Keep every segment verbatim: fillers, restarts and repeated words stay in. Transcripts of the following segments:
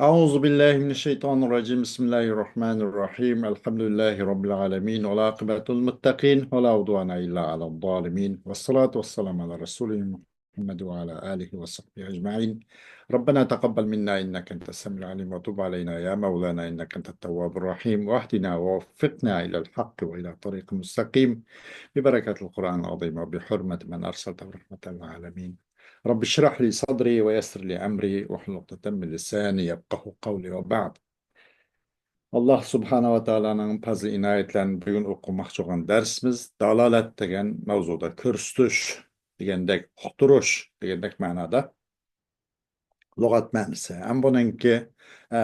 أعوذ بالله من الشيطان الرجيم. بسم الله الرحمن الرحيم. الحمد لله رب العالمين. والعاقبة للمتقين. ولا عدوان إلا على الظالمين. والصلاة والسلام على رسوله محمد وعلى آله وصحبه أجمعين. ربنا تقبل منا إنك أنت السميع العليم وتب علينا يا مولانا إنك أنت التواب الرحيم واهدنا ووفقنا إلى الحق وإلى طريق مستقيم ببركة القرآن العظيم وبحرمة من أرسلته رحمة للعالمين. رب اشرح لي صدري ويسر لي أمري واحلل عقدة من لساني يفقهوا قولي وبعد. ئاللاھ سۇبھانەھۇ ۋە تائالانىڭ پەزلى ئىنايەتلەرىنى بۈگۈن ئوقۇماقچى بولغان دەرسىمىز دالالەت دېگەن مەۋزۇدا، كۆرسىتىش دېگەندەك، ئۇقتۇرۇش دېگەندەك مەنادا لۇغەت مەنىسى. ھەم بۇنىڭكى، ئە،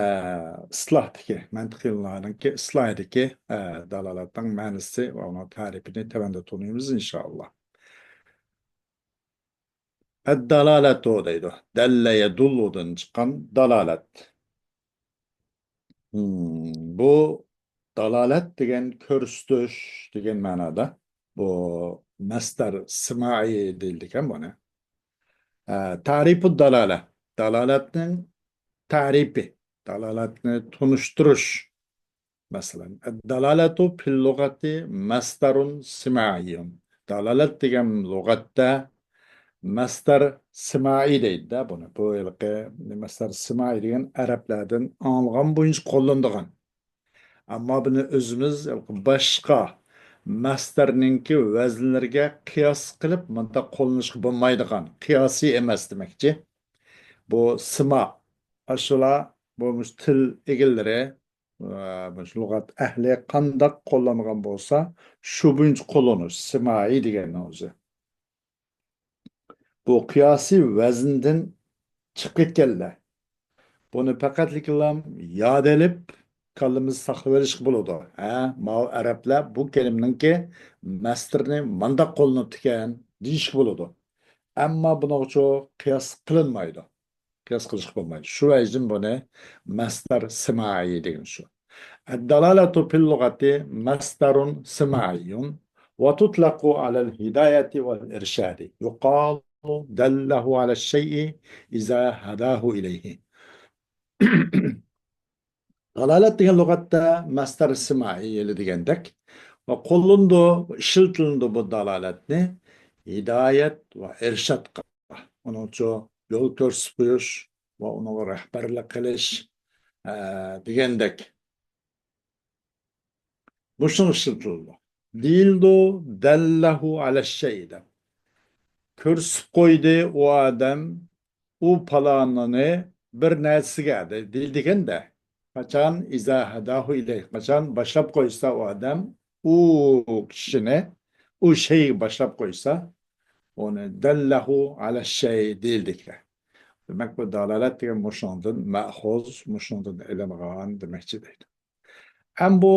ئىسلاھدىكى، مەنتىقىي ئىلىملارنىڭكى ئىسلاھىدىكى، ئە، دالالەتنىڭ مەنىسى ۋە ئۇنىڭ تەرىپىنى تۆۋەندە تونۇيمىز، ئىنشائاللاھ. ئەددالالەتۇ دەيدۇ. دەللە يەدۇللۇدىن چىققان دالالەت. ھىم، بۇ دالالەت دېگەن كۆرسىتىش دېگەن مەنادا. بۇ مەسدەر سىمائىي دېيىلىدىكەن بۇنى. ئە، تەرىپۇ دالالە. دالالەتنىڭ تەرىپى. دالالەتنى تونۇشتۇرۇش. مەسىلەن، الدلالة في اللغة مصدر سماعي. دالالەت دېگەن لۇغەتتە مەسدەر سىمائىي دەيدۇ-دە بۇنى. بۇ ھېلىقى مەسدەر سىمائىي دېگەن ئەرەبلەردىن ئاڭلىغان بويىچە قوللىنىدىغان. ئەمما بۇنى ئۆزىمىز باشقا مەسدەرنىڭكى ۋەزىنلىرىگە قىياس قىلىپ مۇنداق قوللىنىشقا بولمايدىغان، قىياسىي ئەمەس دېمەكچى. بۇ سىما، ئاشۇلا، بۇ مۇشۇ تىل ئىگىلىرى، ئە، مۇشۇ لۇغەت ئەھلى قانداق قوللانغان بولسا، شۇ بويىچە قوللىنىش، سىمائىي دېگەننىڭ ئۆزى. بۇ قىياسىي ۋەزىندىن چىقىپ كەتكەنلەر. بۇنى پەقەتلىكىلا ياد ئېلىپ، كاللىمىزدا ساقلىۋېلىشقا بولىدۇ. ھە، ماۋۇ ئەرەبلەر بۇ كەلىمىنىڭكى مەسدىرىنى مانداق قوللىنىپتىكەن، دېيىشكە بولىدۇ. ئەمما بۇنىڭغىچۇ قىياس قىلىنمايدۇ. قىياس قىلىشقا بولمايدۇ. شۇ ۋەجىدىن بۇنى مەسدەر سىمائىي دېگىنى شۇ. الدلالة في اللغة مصدر سماعي وتطلق على الهداية والإرشاد. يقال دله على الشيء إذا هداه إليه. دالالەت دېگەن لۇغەتتە مەسدەر سىمائىي دېگەندەك، ۋە قوللىنىدۇ، ئىشلىتىلىدۇ بۇ دالالەتنى ھىدايەت ۋە ئىرشادقا. ئۇنىڭچۇ يول كۆرسىتىپ قويۇش ۋە ئۇنىڭغا رەھبەرلىك قىلىش، ئە، دېگەندەك. مۇشۇنىڭ ئىشلىتىلىدۇ. دېيىلىدۇ، دەللەھۇ ئەلەششەي دەپ. كۆرسىتىپ قويدى ئۇ ئادەم ئۇ پالانىنى بىر نەرسىگە دە-، دېيىلىدىكەن-دە. قاچان ئىزا ھەداھۇ ئىلەيھ، قاچان باشلاپ قويسا ئۇ ئادەم ئۇ كىشىنى، ئۇ شەيگە باشلاپ قويسا، ئۇنى دەللەھۇ ئەلەششەي دېيىلىدىكەن. دېمەك، بۇ دالالەت دېگەن مۇشۇنىڭدىن مەخۇز، مۇشۇنىڭدىن ئېلىنغان دېمەكچى دەيدۇ. ئەم بۇ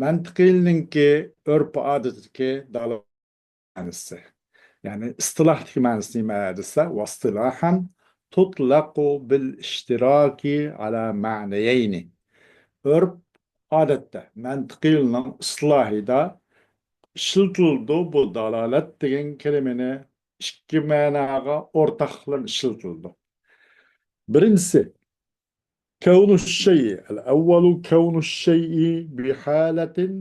مەنتىقىيلىنىڭكى ئۆرپ-ئادىتىدىكى دالالەت مەنىسى. يەنى ئىستىلاھتىكى مەنىسى نېمە دېسە، واستىلاھەن تۇتلەقۇ بىل ئىشتىراكى ئالا مەنىيەينى. ئۆرپ-ئادەتتە مەنتىقىيلىنىڭ ئىستىلاھىدا ئىشلىتىلىدۇ بۇ دالالەت دېگەن كەلىمىنى ئىككى مەناغا ئورتاقلىق بىلەن ئىشلىتىلىدۇ. بىرىنچىسى، كەۋنۇ شەيئى. ئەل ئەۋۋەلۇ كەۋنۇ شەيئى بىھالەتىن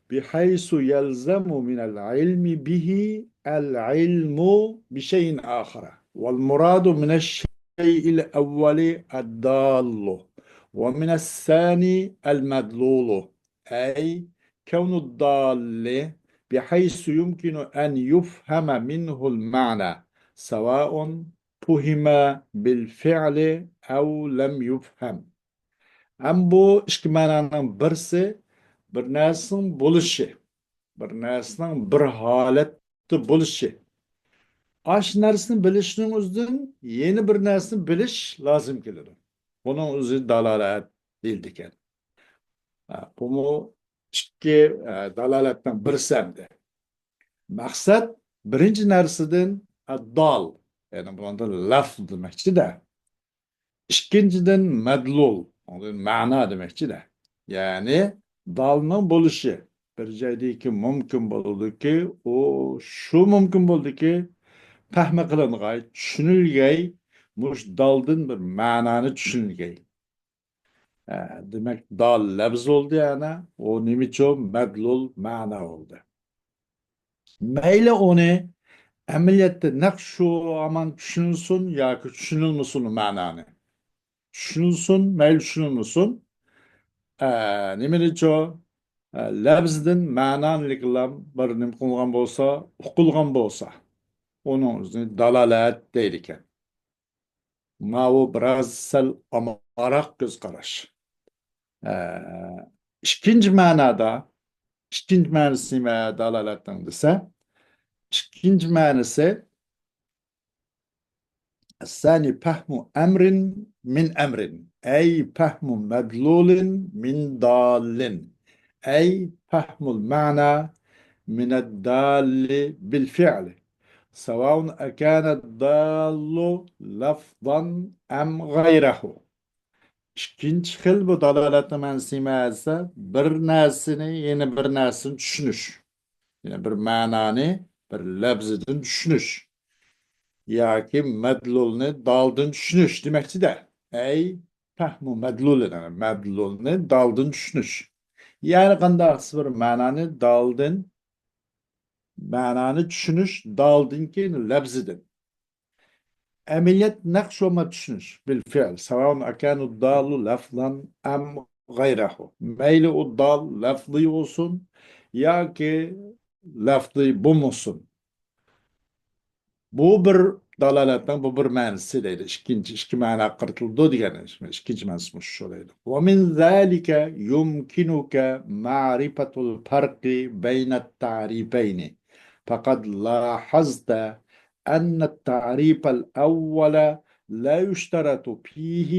بىھەيسۇ يەلزەمۇ مىنەل ئىلمى بىھى ئەل ئىلمۇ بىشەيئىن ئاخىر. ۋەل مۇرادۇ مىنەش شەيئىل ئەۋۋەلى ئەدداللۇ ۋە مىنەس سانى ئەل مەدلۇلۇ. أي كون الضال بحيث يمكن أن يفهم منه المعنى سواء فهم بالفعل أو لم يفهم. ھەم بۇ ئىككى مەنانىڭ بىرسى بىر نەرسىنىڭ بولۇشى، بىر نەرسىنىڭ بىر ھالەتتە بولۇشى. ئاشۇ نەرسىنى بىلىشنىڭ ئۆزىدىن يەنە بىر نەرسىنى بىلىش لازىم كېلىدۇ. بۇنىڭ ئۆزى دالالەت دېيىلىدىكەن. ھە، بۇمۇ ئىككى، ئە، دالالەتنىڭ بىرسى ئەمدى. مەقسەت بىرىنچى نەرسىدىن، ئە، دال، يەنى بۇنىڭدىن لەفز دېمەكچىدە. ئىككىنچىدىن، مەدلۇل، ئۇنىڭدىن مەنا دېمەكچىدە. يەنى دالنىڭ بولۇشى بىر جايدىكى مۇمكىن بولىدۇكى، ئۇ شۇ مۇمكىن بولىدۇكى، پەھمى قىلىنغاي، چۈشىنىلگەي، مۇشۇ دالدىن بىر مەنانى چۈشىنىگەي. ھە، دېمەك، دال لەپز بولدى يەنە. ئۇ نېمىچۇ؟ مەدلۇل مەنا بولدى. مەيلى ئۇنى ئەمەلىيەتتە نەق شۇ ھامان چۈشىنىلسۇن ياكى چۈشىنىلمىسۇن مەنانى. چۈشىنىلسۇن، مەيلى چۈشىنىلمىسۇن. ئە، نېمىنىچۇ؟ ئە، لەپزدىن مەنانىلىكلا بىر نېمە قىلغان بولسا، ئۇقۇلغان بولسا، ئۇنىڭ ئۆزىنى دالالەت دەيدىكەن. ماۋۇ بىراز سەل ئامراق كۆز قاراش. ئە، ئىككىنچى مەنادا، ئىككىنچى مەنىسى نېمە دالالەتنىڭ دېسە، ئىككىنچى مەنىسى، الثاني فهم أمر من أمر، أي فهم مدلول من دال، أي فهم المعنى من الدال بالفعل، سواء أكان الدال لفظا أم غيره. ئىككىنچى خىل بۇ دالالەتنىڭ مەنىسى نېمە دېسە، بىر نەرسىنى يەنە بىر نەرسىنى چۈشىنىش. يەنە بىر مەنانى بىر لەپزىدىن چۈشىنىش. ياكى مەدلۇلنى دالدىن چۈشىنىش دېمەكچىدە. ئەي پەھمۇ مەدلۇلىنى، مەدلۇلنى دالدىن چۈشىنىش. يەنى قانداقسى بىر مەنانى دالدىن، مەنانى چۈشىنىش دالدىن كېيىن لەپزىدىن. ئەمەلىيەت نەق شۇ چۈشىنىش. بالفعل، سواء أكان الدال لفظا أم غيره. مەيلى ئۇ دال لەفزىي بولسۇن ياكى لەفزىي بولمىسۇن. بۇ بىر دالالەتنىڭ بۇ بىر مەنىسى دەيدۇ. ئىككىنچى، ئىككى مەنە قارىتىلىدۇ دېگەن ئىككىنچى مەنىسى مۇشۇ دەيدۇ. ومن ذلك يمكنك معرفة الفرق بين التعريفين. فقد لاحظت أن التعريف الأول لا يشترط فيه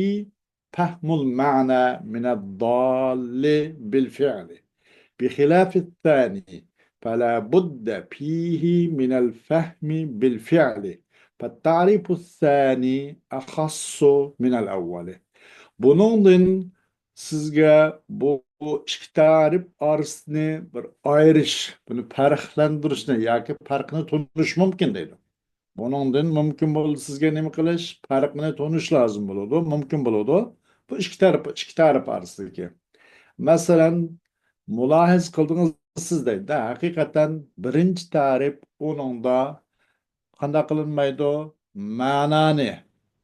فهم المعنى من الدال بالفعل، بخلاف الثاني فلا بد فيه من الفهم بالفعل، فالتعريف الثاني أخص من الأول. بۇنىڭدىن سىزگە بۇ ئىككى تەرىپ ئارىسىنى بىر ئايرىش، بۇنى پەرقلەندۈرۈشنى ياكى پەرقنى تونۇش مۇمكىن دەيدۇ. بۇنىڭدىن مۇمكىن بولدى سىزگە نېمە قىلىش؟ پەرقنى تونۇش لازىم بولىدۇ، مۇمكىن بولىدۇ. بۇ ئىككى تەرەپ، ئىككى تەرەپ ئارىسىدىكى. مەسىلەن، مۇلاھىزە قىلدىڭىز سىز دەيدۇ. ھەقىقەتەن بىرىنچى تەرىپ ئۇنىڭدا قانداق قىلىنمايدۇ؟ مەنانى،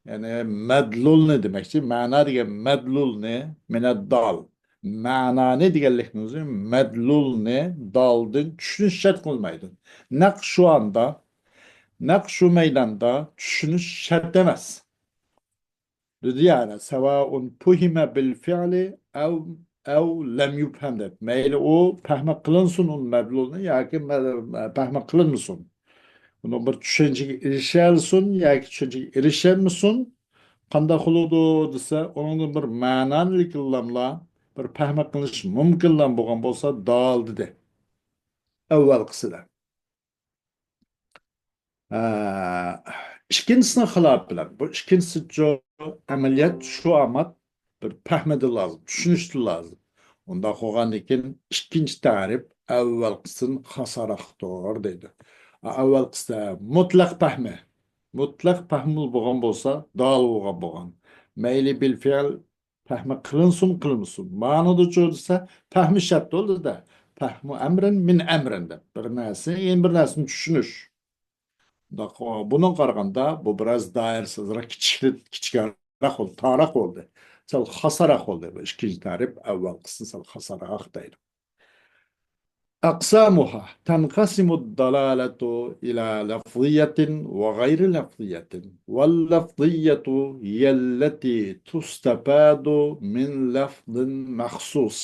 يەنى مەدلۇلنى دېمەكچى. مەنا دېگەن مەدلۇلنى، مىنەددال. مەنانى دېگەنلىكنىڭ ئۆزى مەدلۇلنى دالدىن چۈشىنىش شەرت قىلمايدۇ. نەق شۇ ئاندا، نەق شۇ مەيداندا چۈشىنىش شەرت ئەمەس. دېدى يەنى، سەۋائۇن پۇھىمە بىل فىئلى ئەۋ، ئەۋ لەم يۇپھەم دەپ. مەيلى ئۇ پەھمە قىلىنسۇن ئۇ مەدلۇلنى ياكى مە-، پەھمە قىلىنمىسۇن. ئۇنىڭ بىر چۈشەنچىگە ئېرىشەلسۇن ياكى چۈشەنچىگە ئېرىشەلمىسۇن. قانداق بولىدۇ دېسە، ئۇنىڭدىن بىر مەنانى ئېلىكىنلاملا بىر پەھمە قىلىش مۇمكىنلام بولغان بولسا دال دېدى. ئەۋۋەلقىسىدە. ئىككىنچىسىنىڭ خىلاپى بىلەن. بۇ ئىككىنچىسى جو-، ئەمەلىيەت شۇ ئامات بىر پەھمىدىن لازىم، چۈشىنىشتىن لازىم. ئۇنداق بولغاندىن كېيىن ئىككىنچى تەرىپ ئەۋۋەلقىسىدىن خاساراقتۇر دەيدۇ. ئەۋۋەلقىسىدە مۇتلەق پەھمى. مۇتلەق پەھمى بولغان بولسا، دال بولغان بولغان. مەيلى بىل فىئل پەھمى قىلىنسۇن، قىلمىسۇن. مانىدىچۇ دېسە، پەھمى شەرت بولدى-دە. پەھمۇ ئەمرىن مىن ئەمرىن دەپ. بىر نەرسە، يەنە بىر نەرسىنى چۈشىنىش. بۇنىڭغا قارىغاندا، بۇ بىراز دائىرىسى ئازراق كىچىك، كىچىكرەك بولدى، تارراق بولدى. سەل خاساراق بولدى. بۇ ئىككىنچى تەرىپ ئەۋۋەلقىسىدىن سەل خاساراق دەيدۇ. أقسامها: تنقسم الدلالة إلى لفظية وغير لفظية، واللفظية هي التي تستفاد من لفظ مخصوص،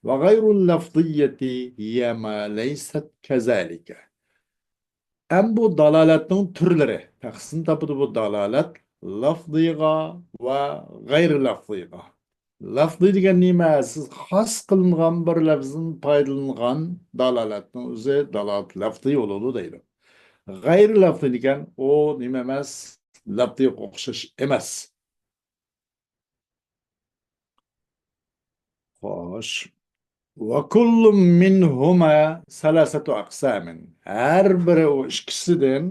وغير اللفظية هي ما ليست كذلك. ئەم بۇ دالالەتنىڭ تۈرلىرى، تەقسىم تاپىدۇ بۇ دالالەت لەفزىيغا ۋە غەيرىي لەفزىيغا. لەفزىي دېگەن نېمە؟ سىز خاس قىلىنغان بىر لەفزدىن پايدىلانغان دالالەتنىڭ ئۆزى دالالەت لەفزىي بولىدۇ دەيدۇ. غەيرىي لەفزىي دېگەن ئۇ نېمە ئەمەس؟ لەفزىيغا ئوخشاش ئەمەس. خوش. وكل منهما ثلاثة أقسام. ھەر بىرى ئۇ ئىككىسىدىن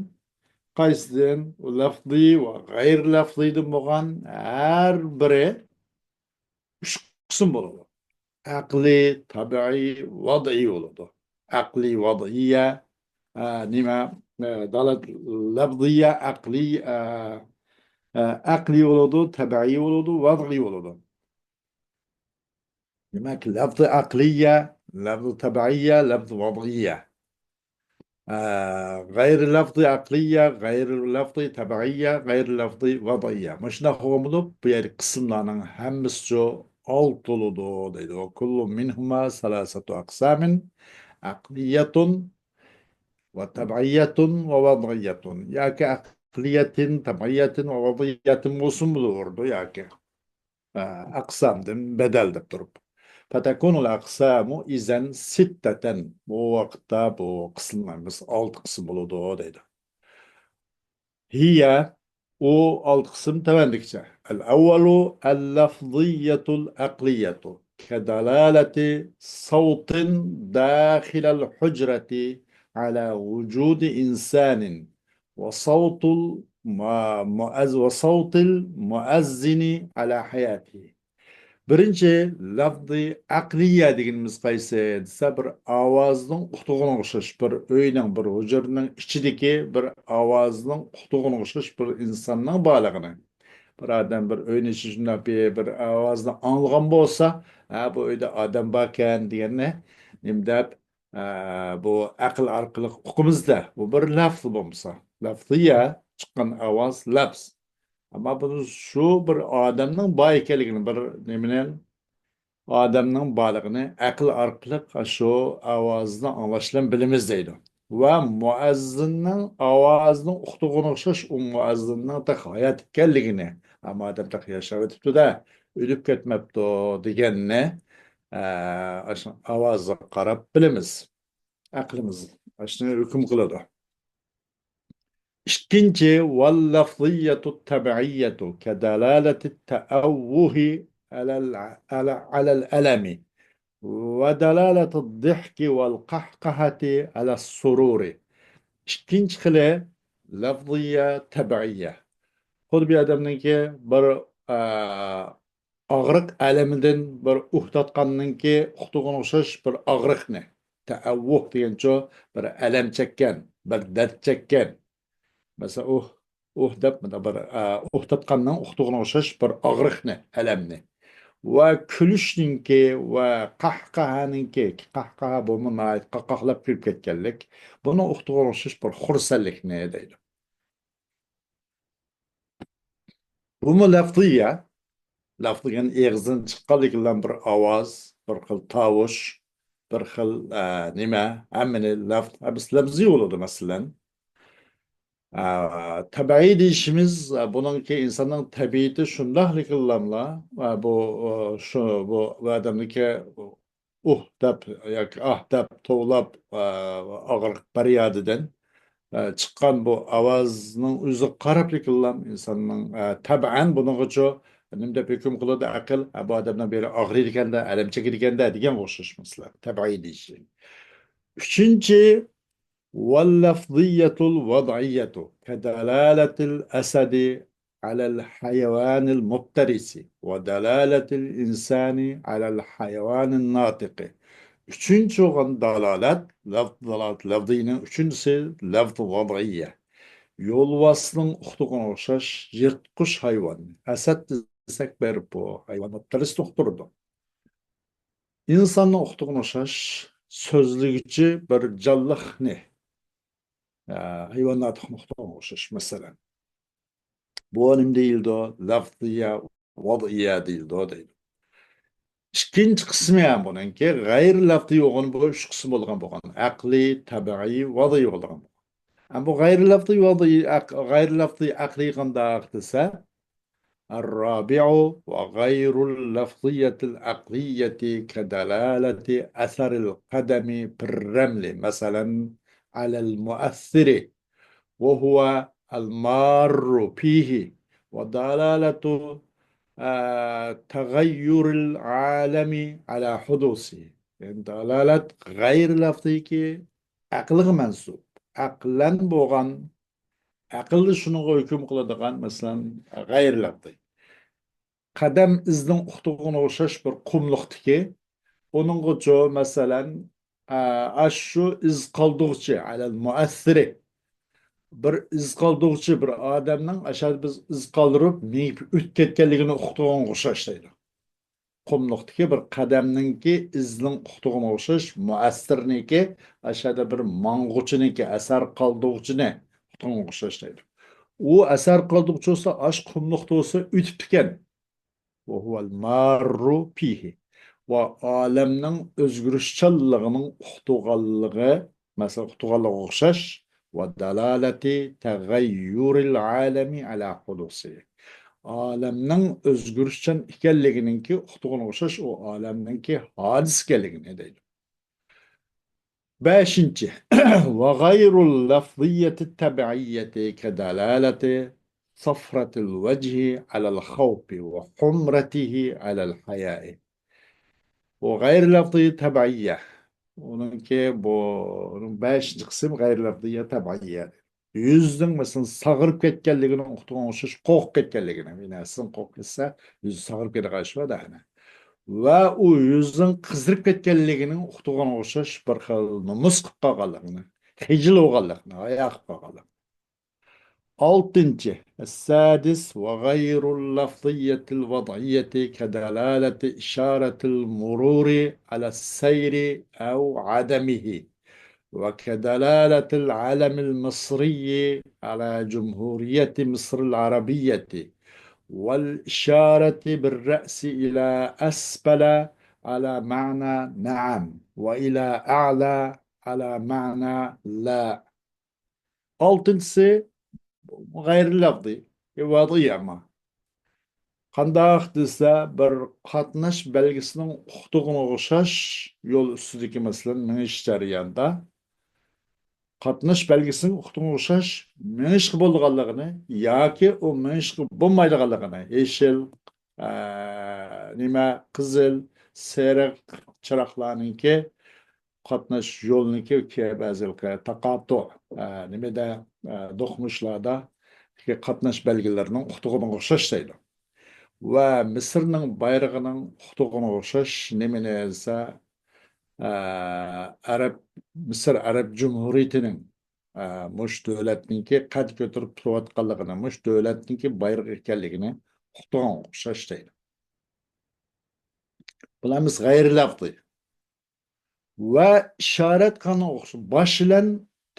قايسىدىن؟ لەفزىي ۋە غەيرىي لەفزىيدىن بولغان ھەر بىرى ئۈچ قىسىم بولىدۇ. ئەقلىي، تەبىئىي، ۋەزئىي بولىدۇ. ئەقلىي، ۋەزئىيە، ئە، نېمە، ئە، دالالەت لەفزىيە، ئەقلىي، ئە، ئە، ئەقلىي بولىدۇ، تەبىئىي بولىدۇ، ۋەزئىي بولىدۇ. دېمەك، لەفزى ئەقلىيە، لەفزى تەبىئىيە، لەفزى ۋەزئىيە. ئە، غەيرىي لەفزى ئەقلىيە، غەيرىي لەفزى تەبىئىيە، غەيرىي لەفزى ۋەزئىيە. مۇشۇنداق بولغان بولۇپ، بۇ يەردىكى قىسىملارنىڭ ھەممىسىچۇ ئالتە بولىدۇ دەيدۇ. وكل منهما ثلاثة أقسام، عقلية وطبيعية ووضعية. ياكى عقلية، طبيعية ووضعية بولسىمۇ بولۇۋېرىدۇ ياكى. ئە، ئەقسامدىن بەدەل دەپ تۇرۇپ. فتكون الأقسام إذن ستة. بۇ ۋاقىتتا بۇ قىسىملىرىمىز ئالتە قىسىم بولىدۇ دەيدۇ. هي، ئۇ ئالتە قىسىم تۆۋەندىكىچە. الأول اللفظية العقلية كدلالة صوت داخل الحجرة على وجود إنسان وصوت الم-، مؤذ-، وصوت المؤذن على حياته. بىرىنچى، لەفزى ئەقلىيە دېگىنىمىز قايسى دېسە، بىر ئاۋازنىڭ ئۇقتۇرغىنىغا ئوخشاش، بىر ئۆينىڭ، بىر ھۇجرىنىڭ ئىچىدىكى بىر ئاۋازنىڭ ئۇقتۇرغىنىغا ئوخشاش بىر ئىنساننىڭ بارلىقىنى. بىر ئادەم بىر ئۆينىڭ ئىچىدە شۇنداق بىر، بىر ئاۋازنى ئاڭلىغان بولسا، ھە، بۇ ئۆيدە ئادەم باركەن دېگەننى نېمە دەپ، ئە، بۇ ئەقىل ئارقىلىق ئۇقىمىزدە، بۇ بىر لەفز بولمىسا، لەفزىيە، چىققان ئاۋاز، لەفز. ئەمما بۇنى شۇ بىر ئادەمنىڭ بار ئىكەنلىكىنى، بىر نېمىنى، ئادەمنىڭ بارلىقىنى ئەقىل ئارقىلىق شۇ ئاۋازنى ئاڭلاش بىلەن بىلىمىز دەيدۇ. ۋە مۇئەززىننىڭ ئاۋازىنىڭ ئۇقتۇرغىنىغا ئوخشاش ئۇ مۇئەززىننىڭ تېخى ھايات ئىكەنلىكىنى، ئەمما ئادەم تېخى ياشاۋېتىپتۇ-دە، ئۆلۈپ كەتمەپتۇ دېگەننى، ئە، ئاشۇ ئاۋازغا قاراپ بىلىمىز. ئەقلىمىز ئاشۇنى ھۆكۈم قىلىدۇ. ئىككىنچى، واللفظية الطبيعية كدلالة التأوه على ال-، على، على الألم ودلالة الضحك والقهقهة على السرور. ئىككىنچى خىلى لەفزىيە، تەبىئىيە. خۇددى بىر ئادەمنىڭكى بىر، ئە، ئاغرىق ئەلىمىدىن بىر ئۇھ تارتقاننىڭكى ئۇقتۇرغىنىغا ئوخشاش بىر ئاغرىقنى، تەئەۋۋۇھ دېگەنچۇ، بىر ئەلەم چەككەن، بىر دەرد چەككەن. مەسىلەن، ئۇھ، ئۇھ دەپ مۇنداق بىر، ئە، ئۇھ تارتقاننىڭ ئۇقتۇرغىنىغا ئوخشاش بىر ئاغرىقنى، ئەلەمنى. ۋە كۈلۈشنىڭكى ۋە قەھقەھەنىڭكى، قەھقەھە بۇمۇ ناھايىتى قاقاقلاپ كۈلۈپ كەتكەنلىك، بۇنىڭ ئۇقتۇرغىنىغا ئوخشاش بىر خۇرسەنلىكنى دەيدۇ. بۇمۇ لەفزىيە. لەفز دېگەن ئېغىزدىن چىققانلىكىلا بىر ئاۋاز، بىر خىل تاۋۇش، بىر خىل، ئە، نېمە، ھەممىنى لەفز، ھەممىسى لەفزىي بولىدۇ، مەسىلەن. ئە، تەبىئىي دېيىشىمىز، ئە، بۇنىڭكى ئىنساننىڭ تەبىئىتى شۇنداقلىكىنىلا، ئە، بۇ، ئە، شۇ، بۇ، بۇ ئادەمنىڭكى ئۇھ دەپ ياكى ئاھ دەپ توۋلاپ، ئە، ئاغرىق پەريادىدىن، ئە، چىققان بۇ ئاۋازنىڭ ئۆزىگە قاراپلىكىنلا ئىنساننىڭ، ئە، تەبەئەن بۇنىڭغىچۇ نېمە دەپ ھۆكۈم قىلىدۇ ئەقىل؟ ھە، بۇ ئادەمنىڭ بىرى ئاغرىيدىكەن-دە، ئەلەم چېكىدىكەن-دە دېگەنگە ئوخشاش مەسىلە. تەبىئىي دېيىشى. ئۈچىنچى، واللفظية الوضعية كدلالة الأسد على الحيوان المفترس ودلالة الإنسان على الحيوان الناطق. ئۈچىنچى بولغان دالالەت، لەف-، دالالەت لەفزىينىڭ ئۈچىنچىسى لەفز ۋەزئىيە. يولۋاسنىڭ ئۇقتۇرغىنىغا ئوخشاش يىرتقۇچ ھايۋان. ئەسەد دېسەك، بەرىبىر بۇ ھايۋان مۇفتەرىسنى ئۇقتۇرىدۇ. ئىنساننىڭ ئۇقتۇرغىنىغا ئوخشاش سۆزلىگۈچى بىر جانلىقنى، ئە، ھايۋان ناتىقنى ئۇقتۇرغىنىغا ئوخشاش، مەسىلەن. بۇ نېمە دېيىلىدۇ؟ لەفزىيە، ۋەزئىيە دېيىلىدۇ دەيدۇ. ئىككىنچى قىسمى ھەم بۇنىڭكى غەيرىي لەفزىي بولغان، بۇ ئۈچ قىسىم بولغان بولغان. ئەقلىي، تەبىئىي، ۋەزئىي بولغان. ھەم بۇ غەيرىي لەفزىي، ۋەزئىي، ئەق-، غەيرىي لەفزىي ئەقلىي قانداق دېسە، الرابع وغير اللفظية العقلية كدلالة أثر القدم في الرمل مثلا على المؤثر وهو المار فيه ودلالة، آه، تغير العالم على حدوثه. يەنى دالالەت غەيرىي لەفزىيكى ئەقىلگە مەنسۇپ. ئەقلەن بولغان ئەقىلدە شۇنىڭغا ھۆكۈم قىلىدىغان، مەسىلەن، غەيرىي لەفزىي. قەدەم ئىزنىڭ ئۇقتۇرغىنىغا ئوخشاش بىر قۇملۇقتىكى، ئۇنىڭغىچۇ، مەسىلەن، ئا-، ئاشۇ ئىز قالدۇرغۇچى، ئەلەل مۇئەسسىرى. بىر ئىز قالدۇرغۇچى، بىر ئادەمنىڭ ئاشۇ بىز ئىز قالدۇرۇپ، مېڭىپ ئۆتۈپ كەتكەنلىكىنى ئۇقتۇرغىنىغا ئوخشاش دەيدۇ. قۇملۇقتىكى بىر قەدەمنىڭكى ئىزنىڭ ئۇقتۇرغىنىغا ئوخشاش، مۇئەسسىرنىڭكى، ئاشۇ بىر ماڭغۇچىنىڭكى، ئەسەر قالدۇرغۇچىنى ئۇقتۇرغىنىغا ئوخشاش دەيدۇ. ئۇ ئەسەر قالدۇرغۇچى بولسا، ئاشۇ قۇملۇقتا بولسا ئۆتۈپتىكەن. وهو المار فيه. ۋە ئالەمنىڭ ئۆزگىرىشچانلىقىنىڭ ئۇقتۇرغانلىقى، مەسىلەن، ئۇقتۇرغانلىقىغا ئوخشاش. ودلالة تغير العالم على حدوثه. ئالەمنىڭ ئۆزگىرىشچان ئىكەنلىكىنىڭكى ئۇقتۇرغىنىغا ئوخشاش، ئۇ ئالەمنىڭكى ھادىسە ئىكەنلىكىنى دەيدۇ. بەشىنچى، وغير اللفظية الطبيعية كدلالة صفرة الوجه على الخوف وحمرته على الحياء. بۇ غەيرىي لەفزىي تەبىئىيە. ئۇنىڭكى بۇ، ئۇنىڭ بەشىنچى قىسمى غەيرىي لەفزىي تەبىئىيە. يۈزنىڭ، مەسىلەن، ساغىرىپ كەتكەنلىكىنىڭ ئۇقتۇرغىنىغا ئوخشاش، قورقۇپ كەتكەنلىكىنى. يەنى سىزنىڭ قورقۇپ كەتسە، يۈزى ساغىرىپ كېتىدىغان ئىش بار-دە، ئەنە. ۋە ئۇ يۈزنىڭ قىزىرىپ كەتكەنلىكىنىڭ ئۇقتۇرغىنىغا ئوخشاش بىر خىل نومۇس قىلىپ قالغانلىقىنى، خىجىل بولغانلىقىنى، ھايا قىلىپ قالغانلىقىنى. ئالتىنچى، السادس وغير اللفظية الوضعية كدلالة إشارة المرور على السير أو عدمه، وكدلالة العلم المصري على جمهورية مصر العربية، والإشارة بالرأس إلى أسفل على معنى نعم، وإلى أعلى على معنى لا. ئالتىنچىسى غەيرىي لەفزىي، ۋەزئىي ئەمما. قانداق دېسە، بىر قاتناش بەلگىسىنىڭ ئۇقتۇرغىنىغا ئوخشاش يول ئۈستىدىكى، مەسىلەن، مېڭىش جەريانىدا قاتناش بەلگىسىنىڭ ئۇقتۇرغىنىغا ئوخشاش مېڭىشقا بولىدىغانلىقىنى ياكى ئۇ مېڭىشقا بولمايدىغانلىقىنى، يېشىل، ئە، نېمە، قىزىل، سېرىق چىراغلارنىڭكى قاتناش يولىنىڭكى كە-، بەزى تاقاتۇ، ئە، نېمىدە، ئە، دوقمۇشلاردا قاتناش بەلگىلىرىنىڭ ئۇقتۇرغىنىغا ئوخشاش دەيدۇ. ۋە مىسىرنىڭ بايرىقىنىڭ ئۇقتۇرغىنىغا ئوخشاش نېمىنى دېسە، ئە، ئەرەب، مىسىر ئەرەب جۇمھۇرىيىتىنىڭ، ئە، مۇشۇ دۆلەتنىڭكى قەد كۆتۈرۈپ تۇرۇۋاتقانلىقىنى، مۇشۇ دۆلەتنىڭكى بايرىقى ئىكەنلىكىنى ئۇقتۇرغىنىغا ئوخشاش دەيدۇ. بۇلار ھەممىسى غەيرىي لەفزىي. ۋە ئىشارەت قىلغان ئوخشاش. باش بىلەن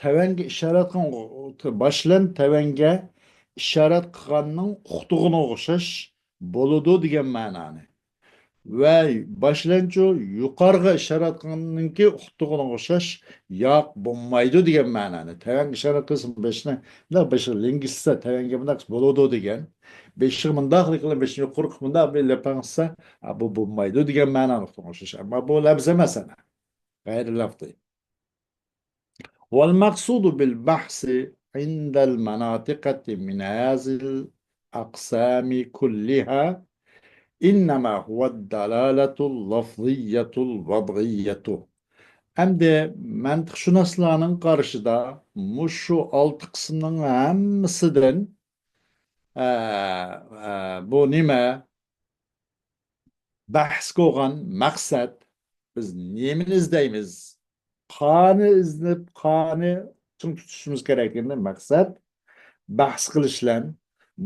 تەۋەنگە ئىشارەت قىلغان، باش بىلەن تەۋەنگە ئىشارەت قىلغاننىڭ ئۇقتۇرغىنىغا ئوخشاش بولىدۇ دېگەن مەنانى. ۋە باش بىلەنچۇ يۇقارىغا ئىشارەت قىلغاننىڭكى ئۇقتۇرغىنىغا ئوخشاش ياق، بولمايدۇ دېگەن مەنانى. تەۋەنگە ئىشارەت قىلسا بېشىنى، مۇنداق بېشىغا لىڭگىسسە تەۋەنگە مۇنداق بولىدۇ دېگەن. بېشىغا مۇنداق قىلىپ، بېشىنى يۇقىرىقى مۇنداق بىر لەپەڭ قىلسا، ئا، بۇ بولمايدۇ دېگەن مەنانى ئۇقتۇرغان ئوخشاش. ئەمما بۇ لەپز ئەمەس ئەنە. غەيرىي لەفزىي. والمقصود بالبحث عند المناطقة من هذه الأقسام كلها إنما هو الدلالة اللفظية الوضعية. ئەمدى مەنتىقشۇناسلارنىڭ قارىشىدا مۇشۇ ئالتە قىسىمنىڭ ھەممىسىدىن، ئە، ئە، بۇ نېمە؟ بەھس قىلغان مەقسەت، بىز نېمىنى ئىزدەيمىز؟ قانى ئىزدەپ، قانى چىڭ تۇتۇشىمىز كېرەك. ئەمدى مەقسەت بەھس قىلىش بىلەن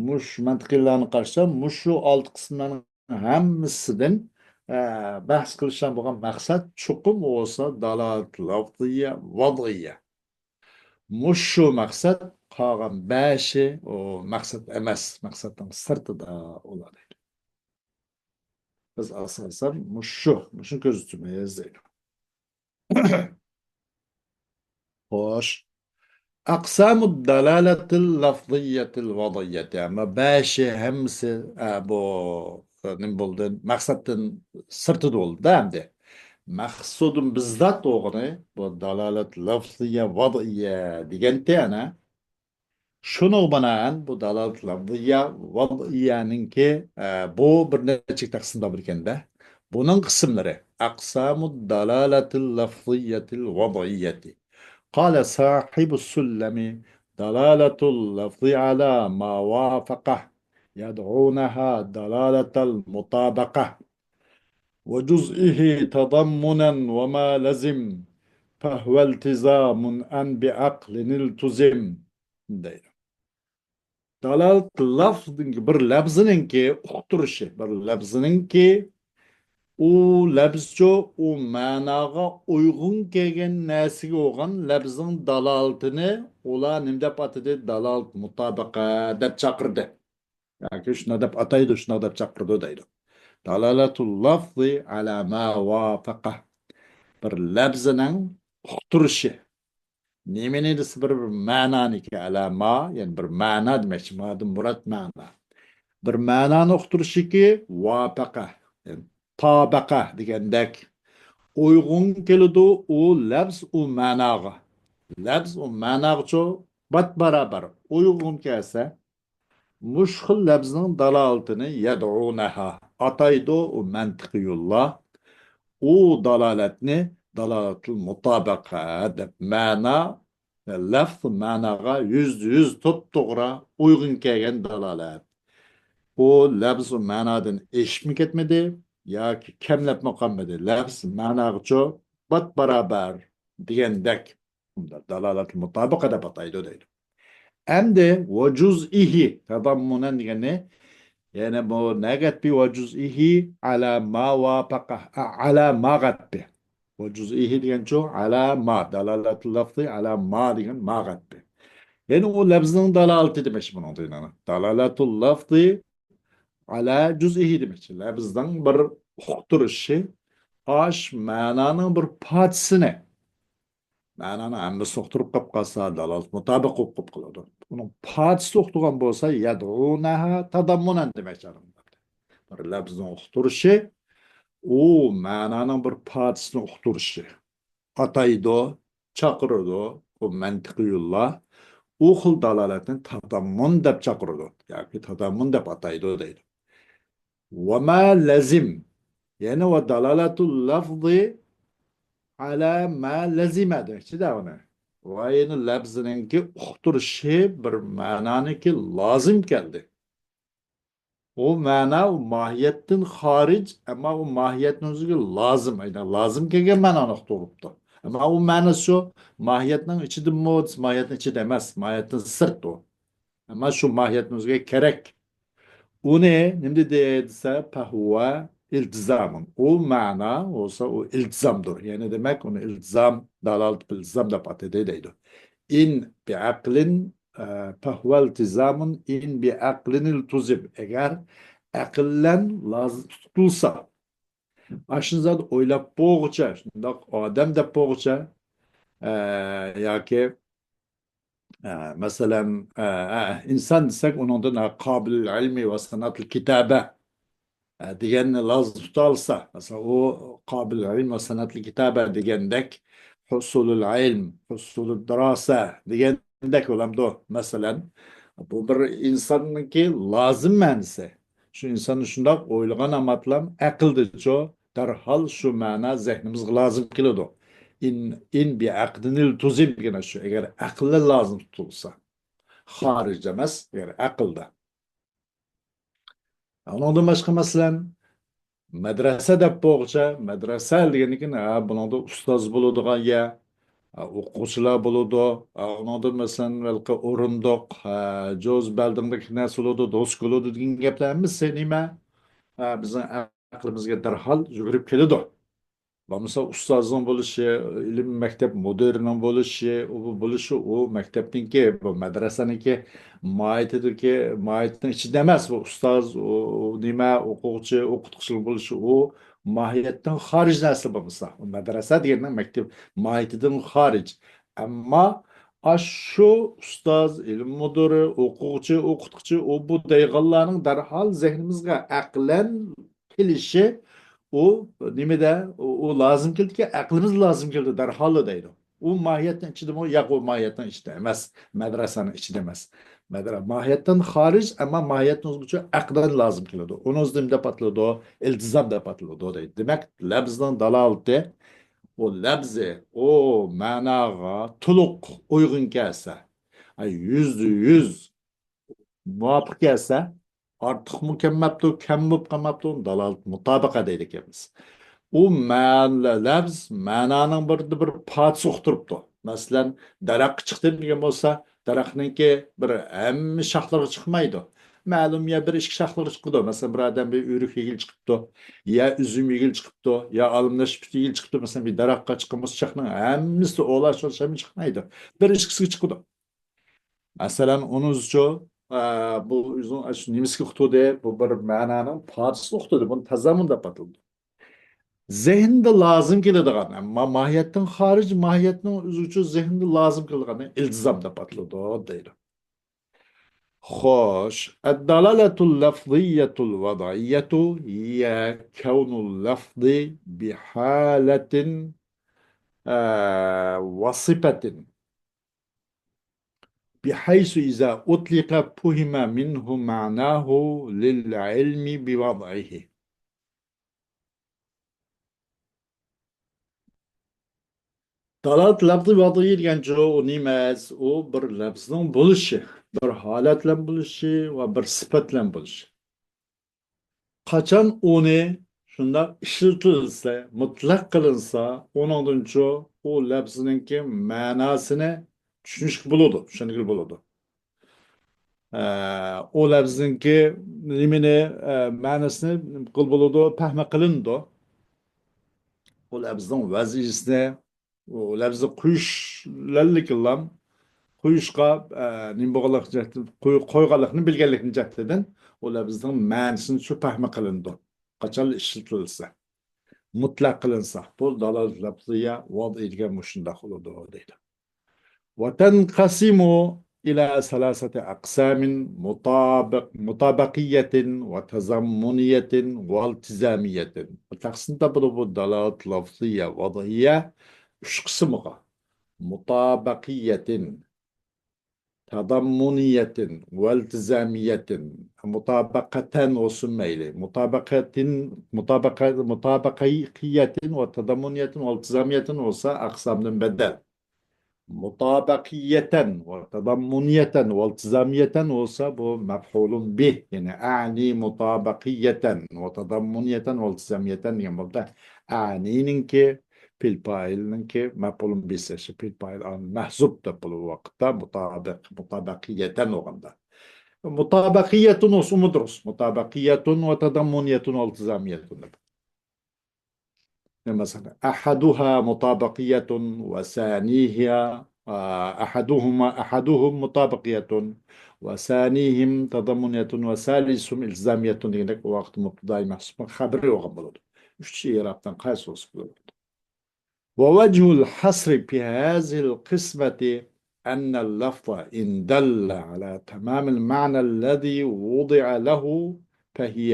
مۇشۇ مەنتىقىيلارنى قارىسا، مۇشۇ ئالتە قىسىملارنىڭ ھەممىسىدىن، ئە، بەھس قىلىشتىن بولغان مەقسەت چوقۇم بولسا دالالەت لەفزىيە، ۋەزئىيە. مۇشۇ مەقسەت، قالغان بەشى ئۇ مەقسەت ئەمەس، مەقسەتنىڭ سىرتىدا ئۇلار دەيدۇ. بىز ئاساسەن مۇشۇ، مۇشۇنى كۆزىتىمىز دەيدۇ. خوش. أقسام الدلالة اللفظية الوضعية. ئەمما بەشى ھەممىسى، ئە، بۇ، نېمە بولدى؟ مەقسەتتىن سىرتىدا بولدى ئەمدى. مەقسۇدۇم بىززات بولغىنى، بۇ دالالەت لەفزىيە، ۋەزئىيە دېگەنتى ئەنە. شۇنىڭغا بىنائەن بۇ دالالەت لەفزىيە، ۋەزئىيەنىڭكى، ئە، بۇ بىر نەچچە تەقسىمدا بار ئىكەن-دە. بۇنىڭ قىسىملىرى. أقسام الدلالة اللفظية الوضعية. قال صاحب السلم: دلالة اللفظ على ما وافقه يدعونها دلالة المطابقة، وجزئه تضمنا وما لزم، فهو التزام أن بعقل التزم، دەيدۇ. دالالەت لەفزىنىڭكى، بىر لەفزىنىڭكى ئۇقتۇرۇشى، بىر لەفزىنىڭكى ئۇ لەفزچۇ، ئۇ مەناغا ئۇيغۇن كەلگەن نەرسىگە بولغان لەفزنىڭ دالالىتىنى ئۇلار نېمە دەپ ئاتىدى؟ دالالەت مۇتابىقە دەپ چاقىردى. ياكى شۇنداق دەپ ئاتايدۇ، شۇنداق دەپ چاقىرىدۇ دەيدۇ. دالالەتۇل لەفزى ئەلا ما ۋافەقە. بىر لەپزىنىڭ ئۇقتۇرۇشى. نېمىنى دېسە، بىر، بىر مەنانىكى، ئەلا ما، يەنى بىر مەنا دېمەكچى، مادىن مۇراد مەنا. بىر مەنانى ئۇقتۇرۇشىكى ۋافەقە، يەنى تابەقە دېگەندەك ئۇيغۇن كېلىدۇ ئۇ لەپز ئۇ مەناغا. لەپز ئۇ مەناغىچۇ بات بارابەر ئۇيغۇن كەلسە، مۇشۇ خىل لەپزنىڭ دالالىتىنى يەدئۇنەھا ئاتايدۇ ئۇ مەنتىقىيۇللار. ئۇ دالالەتنى دالالەتۇل مۇتابەقە دەپ، مەنا، لەفز مەناغا يۈزدە يۈز توپتوغرا ئۇيغۇن كەلگەن دالالەت. ئۇ لەپز مەنادىن ئېشىپمۇ كەتمىدى ياكى كەملەپمۇ قالمىدى. لەپز مەناغىچۇ بات بارابەر دېگەندەك. دالالەت مۇتابىقە دەپ ئاتايدۇ دەيدۇ. ئەمدى ۋە جۇزئىھى تەزەممۇنەن دېگەننى، يەنى بۇ نەگەتپى ۋە جۇزئىھى ئەلا ما ۋاپەقە، ئە، ئەلا ما غەتپى. ۋە جۇزئىھى دېگەنچۇ ئەلا ما، دالالەتۇل لەفزى ئەلا ما دېگەن ما غەتپى. يەنى ئۇ لەفزنىڭ دالالىتى دېمەكچى بۇنىڭدا يەنە. دالالەتۇل لەفزى ئەلا جۇزئىھى دېمەكچى. لەفزنىڭ بىر ئۇقتۇرۇشى ئاش مەنانىڭ بىر پارچىسىنى. مەنانىڭ ھەممىسى ئۇقتۇرۇپ قاپ قالسا، دالالەت مۇتابىق بولۇپ قاپ قالىدۇ. ئۇنىڭ پارچىسى ئۇقتۇرغان بولسا، يەدئۇنەھا تەزەممۇنەن دېمەكچى ئادەملەر. بىر لەپزنىڭ ئۇقتۇرۇشى، ئۇ مەنانىڭ بىر پارچىسىنى ئۇقتۇرۇشى. ئاتايدۇ، چاقىرىدۇ، بۇ مەنتىقىيۇللار. ئۇ خىل دالالەتنى تەزەممۇن دەپ چاقىرىدۇ ياكى تەزەممۇن دەپ ئاتايدۇ دەيدۇ. ۋە ما لەزىم. يەنى ۋە دالالەتۇل لەفزى ئەلا ما لەزىمە دېمەكچى دە ئۇنى. ۋە يەنى لەپزىنىڭكى ئۇقتۇرۇشى بىر مەنانىڭكى لازىم كەلدى. ئۇ مەنا ئۇ ماھىيەتتىن خارىج، ئەمما ئۇ ماھىيەتنىڭ ئۆزىگە لازىم. ئەينى لازىم كەلگەن مەنانى ئۇقتۇرۇپتۇ. ئەمما ئۇ مەنىسى شۇ، ماھىيەتنىڭ ئىچىدىمۇ؟ ماھىيەتنىڭ ئىچىدە ئەمەس، ماھىيەتتىن سىرت ئۇ. ئەمما شۇ ماھىيەتنىڭ ئۆزىگە كېرەك. ئۇنى نېمە دېدى دېسە، پەھۇۋە ئىلتىزامۇن. ئۇ مەنا بولسا ئۇ ئىلتىزامدۇر. يەنى دېمەك، ئۇنى ئىلتىزام، دالالەت بىل ئىلتىزام دەپ ئاتىدى دەيدۇ. ئىن بىئەقلىن، ئە، پەھۇۋە ئىلتىزامۇن ئىن بىئەقلىن ئىلتۇزىم. ئەگەر ئەقىل بىلەن لازىم تۇتۇلسا، ئاشۇ زادى ئويلاپ بولغۇچە، شۇنداق ئادەم دەپ بولغۇچە، ئە، ياكى ئە، مەسىلەن، ئە، ئە، ئىنسان دېسەك، ئۇنىڭدىن، ئە، قابىلۇل ئىلمى ۋە سەنئەتۇل كىتابە، ئە، دېگەننى لازىم تۇتالىسا، مەسىلەن، ئۇ قابىلۇل ئىلم ۋە سەنئەتۇل كىتابە دېگەندەك، ھۇسۇلۇل ئىلم، ھۇسۇلۇل دىراسە دېگەندەك بولامدۇ؟ مەسىلەن، بۇ بىر ئىنساننىڭكى لازىم مەنىسى. شۇ ئىنساننى شۇنداق ئويلىغان ئاماتلام ئەقىلدىچۇ، دەرھال شۇ مەنا زېھنىمىزگە لازىم كېلىدۇ. ئىن، ئىن بىئەقلىن ئىلتۇزىم دېگەن شۇ، ئەگەر ئەقىلدە لازىم تۇتۇلسا. خارىجدا ئەمەس، ئەگەر ئەقىلدە. ئۇنىڭدىن باشقا، مەسىلەن، مەدرەسە دەپ بولغۇچە، مەدرەسە دېگەندىكىن، ھە، بۇنىڭدا ئۇستاز بولىدىغان يەر، ھە، ئوقۇغۇچىلار بولىدۇ، ھە، ئۇنىڭدا، مەسىلەن، ھېلىقى ئورۇندۇق، ھە، جوز بەلدىڭدەك نەرسە بولىدۇ، دوسكا بولىدۇ دېگەن گەپلەر ھەممىسى نېمە؟ ھە، بىزنىڭ ئەقلىمىزگە دەرھال يۈگۈرۈپ كېلىدۇ. بولمىسا ئۇستازنىڭ بولۇشى، ئىلىم مەكتەپ مۇدىرىنىڭ بولۇشى، ئۇ بولۇشى، ئۇ مەكتەپنىڭكى، بۇ مەدرەسەنىڭكى ماھىيىتىدىكى، ماھىيىتىنىڭ ئىچىدە ئەمەس. بۇ ئۇستاز، ئۇ، ئۇ نېمە، ئوقۇغۇچى، ئوقۇتقۇچىنىڭ بولۇشى، ئۇ ماھىيەتتىن خارىج نەرسە بولمىسا. ئۇ مەدرەسە دېگەننىڭ مەكتەپ ماھىيىتىدىن خارىج. ئەمما ئاشۇ ئۇستاز، ئىلىم مۇدىرى، ئوقۇغۇچى، ئوقۇتقۇچى، ئۇ بۇ دەيدىغانلارنىڭ دەرھال زېھنىمىزگە ئەقلەن كېلىشى، ئۇ نېمىدە، ئۇ، ئۇ لازىم كېلىدىكەن، ئەقلىمىز لازىم كېلىدۇ دەرھاللا دەيدۇ. ئۇ ماھىيەتنىڭ ئىچىدىمۇ؟ ياق، ئۇ ماھىيەتنىڭ ئىچىدە ئەمەس، مەدرەسەنىڭ ئىچىدە ئەمەس. مەدرە-، ماھىيەتتىن خارىج، ئەمما ماھىيەتنىڭ ئۆزىگىچە ئەقلەن لازىم كېلىدۇ. ئۇنىڭ ئۆزى نېمە دەپ ئاتىلىدۇ؟ ئىلتىزام دەپ ئاتىلىدۇ دەيدۇ. دېمەك، لەپزنىڭ دالالىتى، ئۇ لەپزى ئۇ مەناغا تولۇق ئۇيغۇن كەلسە، ھە، يۈزدە يۈز مۇۋاپىق كەلسە، ئارتۇقمۇ كەلمەپتۇ، كەم بولۇپ قالماپتۇ، دالالەت مۇتابىقە دەيدىكەنمىز. ئۇ مەن-، لەۋز مەنانىڭ بىر، بىر پارچىسى ئۇقتۇرۇپتۇ. مەسىلەن، دەرەخكە چىقتىم دېگەن بولسا، دەرەخنىڭكى بىر ھەممە شاخلىرىغا چىقمايدۇ. مەلۇم يەر بىر ئىككى شاخلىرىغا چىقىدۇ. مەسىلەن، بىر ئادەم بىر ئۆرۈك يېگىلى چىقىپتۇ، يا ئۈزۈم يېگىلى چىقىپتۇ، يا ئالما نەشپۈت يېگىلى چىقىپتۇ. مەسىلەن، بىر دەرەخكە چىققان بولسا، شاخنىڭ ھەممىسى ئولا شۇ شەمى چىقمايدۇ. بىر ئىككىسىگە چىقىدۇ. مەسىلەن، ئۇنىڭ ئۈچۈن، ئە، بۇ ئۆزىنىڭ شۇ نېمىسىگە ئۇقتۇردى؟ بۇ بىر مەنانىڭ پارچىسىنى ئۇقتۇردى. بۇنى تازامۇن دەپ ئاتىلىدۇ. زېھىندا لازىم كېلىدىغان، ئەمما ماھىيەتتىن خارىج، ماھىيەتنىڭ ئۆزى ئۈچۈن زېھىندا لازىم كېلىدىغان ئىلتىزام دەپ ئاتىلىدۇ، دەيدۇ. خوش، الدلالة اللفظية الوضعية هي كون اللفظ بحالة، آه، وصفة، بحيث إذا أطلق فهم منه معناه للعلم بوضعه. دالالەت لەفزى ۋەزىي دېگەنچۇ ئۇ نېمە ئەمەس؟ ئۇ بىر لەفزنىڭ بولۇشى، بىر ھالەت بىلەن بولۇشى ۋە بىر سۈپەت بىلەن بولۇشى. قاچان ئۇنى شۇنداق ئىشلىتىلسە، مۇتلەق قىلىنسا، ئۇنىڭدىنچۇ ئۇ لەفزنىڭكى مەناسىنى چۈشىنىشكە بولىدۇ، چۈشەنگىلى بولىدۇ. ئە، ئۇ لەفزنىڭكى نېمىنى، ئە، مەنىسىنى نېمە قىل بولىدۇ، پەھمى قىلىنىدۇ. ئۇ لەفزنىڭ ۋەزىيىسىنى، ئۇ لەفزنى قويۇشلەنلىكىنلام، قويۇشقا، ئە، نېمە بولغانلىق جەھەتتىن، قوي-، قويغانلىقنى بىلگەنلىكنى جەھەتتىن ئۇ لەفزنىڭ مەنىسىنى شۇ پەھمى قىلىنىدۇ. قاچان ئىشلىتىلسە، مۇتلەق قىلىنسا، بۇ دالالەت لەفزىيە ۋەزىي دېگەن مۇشۇنداق بولىدۇ، دەيدۇ. وتنقسم إلى ثلاثة أقسام، مطابق، مطابقية وتضمنية والتزامية. تەقسىم تاپىدۇ بۇ دالالەت لەفزىيە، ۋەزىيە ئۈچ قىسىمغا. مۇتابەقىيەتىن، تەزەممۇنىيەتىن، ۋەلتىزامىيەتىن. مۇتابەقەتەن بولسۇن مەيلى. مۇتابەقەتىن، مۇتابەقە، مۇتابەقىيەتىن ۋە تەزەممۇنىيەتىن ۋەلتىزامىيەتىن بولسا ئەقسامدىن بەدەل. مۇتابەقىيەتەن ۋە تەزەممۇنىيەتەن ۋەلتىزامىيەتەن بولسا بۇ مەپئۇلۇن بىھ، يەنى ئەنى مۇتابەقىيەتەن ۋە تەزەممۇنىيەتەن ۋەلتىزامىيەتەن دېگەن بولدى. ئەنىنىڭكى پېئىل پائىلنىڭكى مەپئۇلۇن بىھسى، شۇ پېئىل پائىل مەھزۇپ دەپ بولۇ ۋاقىتتا مۇتابىق، مۇتابەقىيەتەن بولغاندا. مۇتابەقىيەتۇن بولسا ئۇمۇ دۇرۇس. مۇتابەقىيەتۇن ۋە تەزەممۇنىيەتۇن ۋەلتىزامىيەتۇن دەپ. مەسىلەن، أحدها مطابقية وثانيها، ئە، أحدهما، أحدهم مطابقية وثانيهم تضمنية وثالثهم التزامية دېگەندەك، ئۇ ۋاقىتتا مۇبتەدا مەھزۇپنىڭ خەبىرى بولغان بولىدۇ. ئۈچ ئېرابتىن قايسى بولسا بولىدۇ. ووجه الحصر في هذه القسمة أن اللفظ إن دل على تمام المعنى الذي وضع له فهي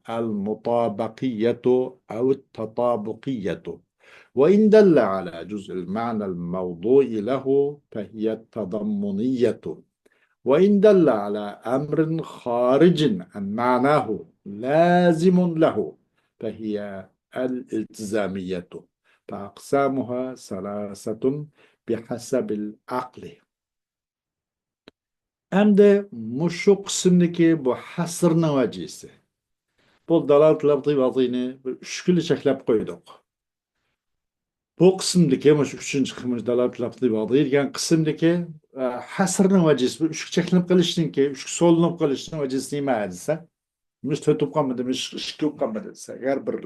المطابقية أو التطابقية، وإن دل على جزء المعنى الموضوع له فهي التضمنية، وإن دل على أمر خارج عن معناه لازم له فهي الالتزامية، فأقسامها ثلاثة بحسب العقل. ئەمدى مۇشۇ قىسىمدىكى بۇ ھەسرنىڭ ۋەجىسى. بۇ دالالەت لەفزىي ۋەزىينى بىر ئۈچكىلا چەكلەپ قويدۇق. بۇ قىسىمدىكى، مۇشۇ ئۈچىنچى قىسىم، دالالەت لەفزىي ۋەزىي دېگەن قىسىمدىكى، ئە، ھەسرنىڭ ۋەجىسى، بۇ ئۈچكە چەكلىنىپ قېلىشنىڭكى، ئۈچكە سولىنىپ قېلىشنىڭ ۋەجىسى نېمە دېسە، مۇشۇ تۆت بولۇپ قالمىدىمۇ، ئىككى بولۇپ قالمىدى دېسە، ئەگەر بىر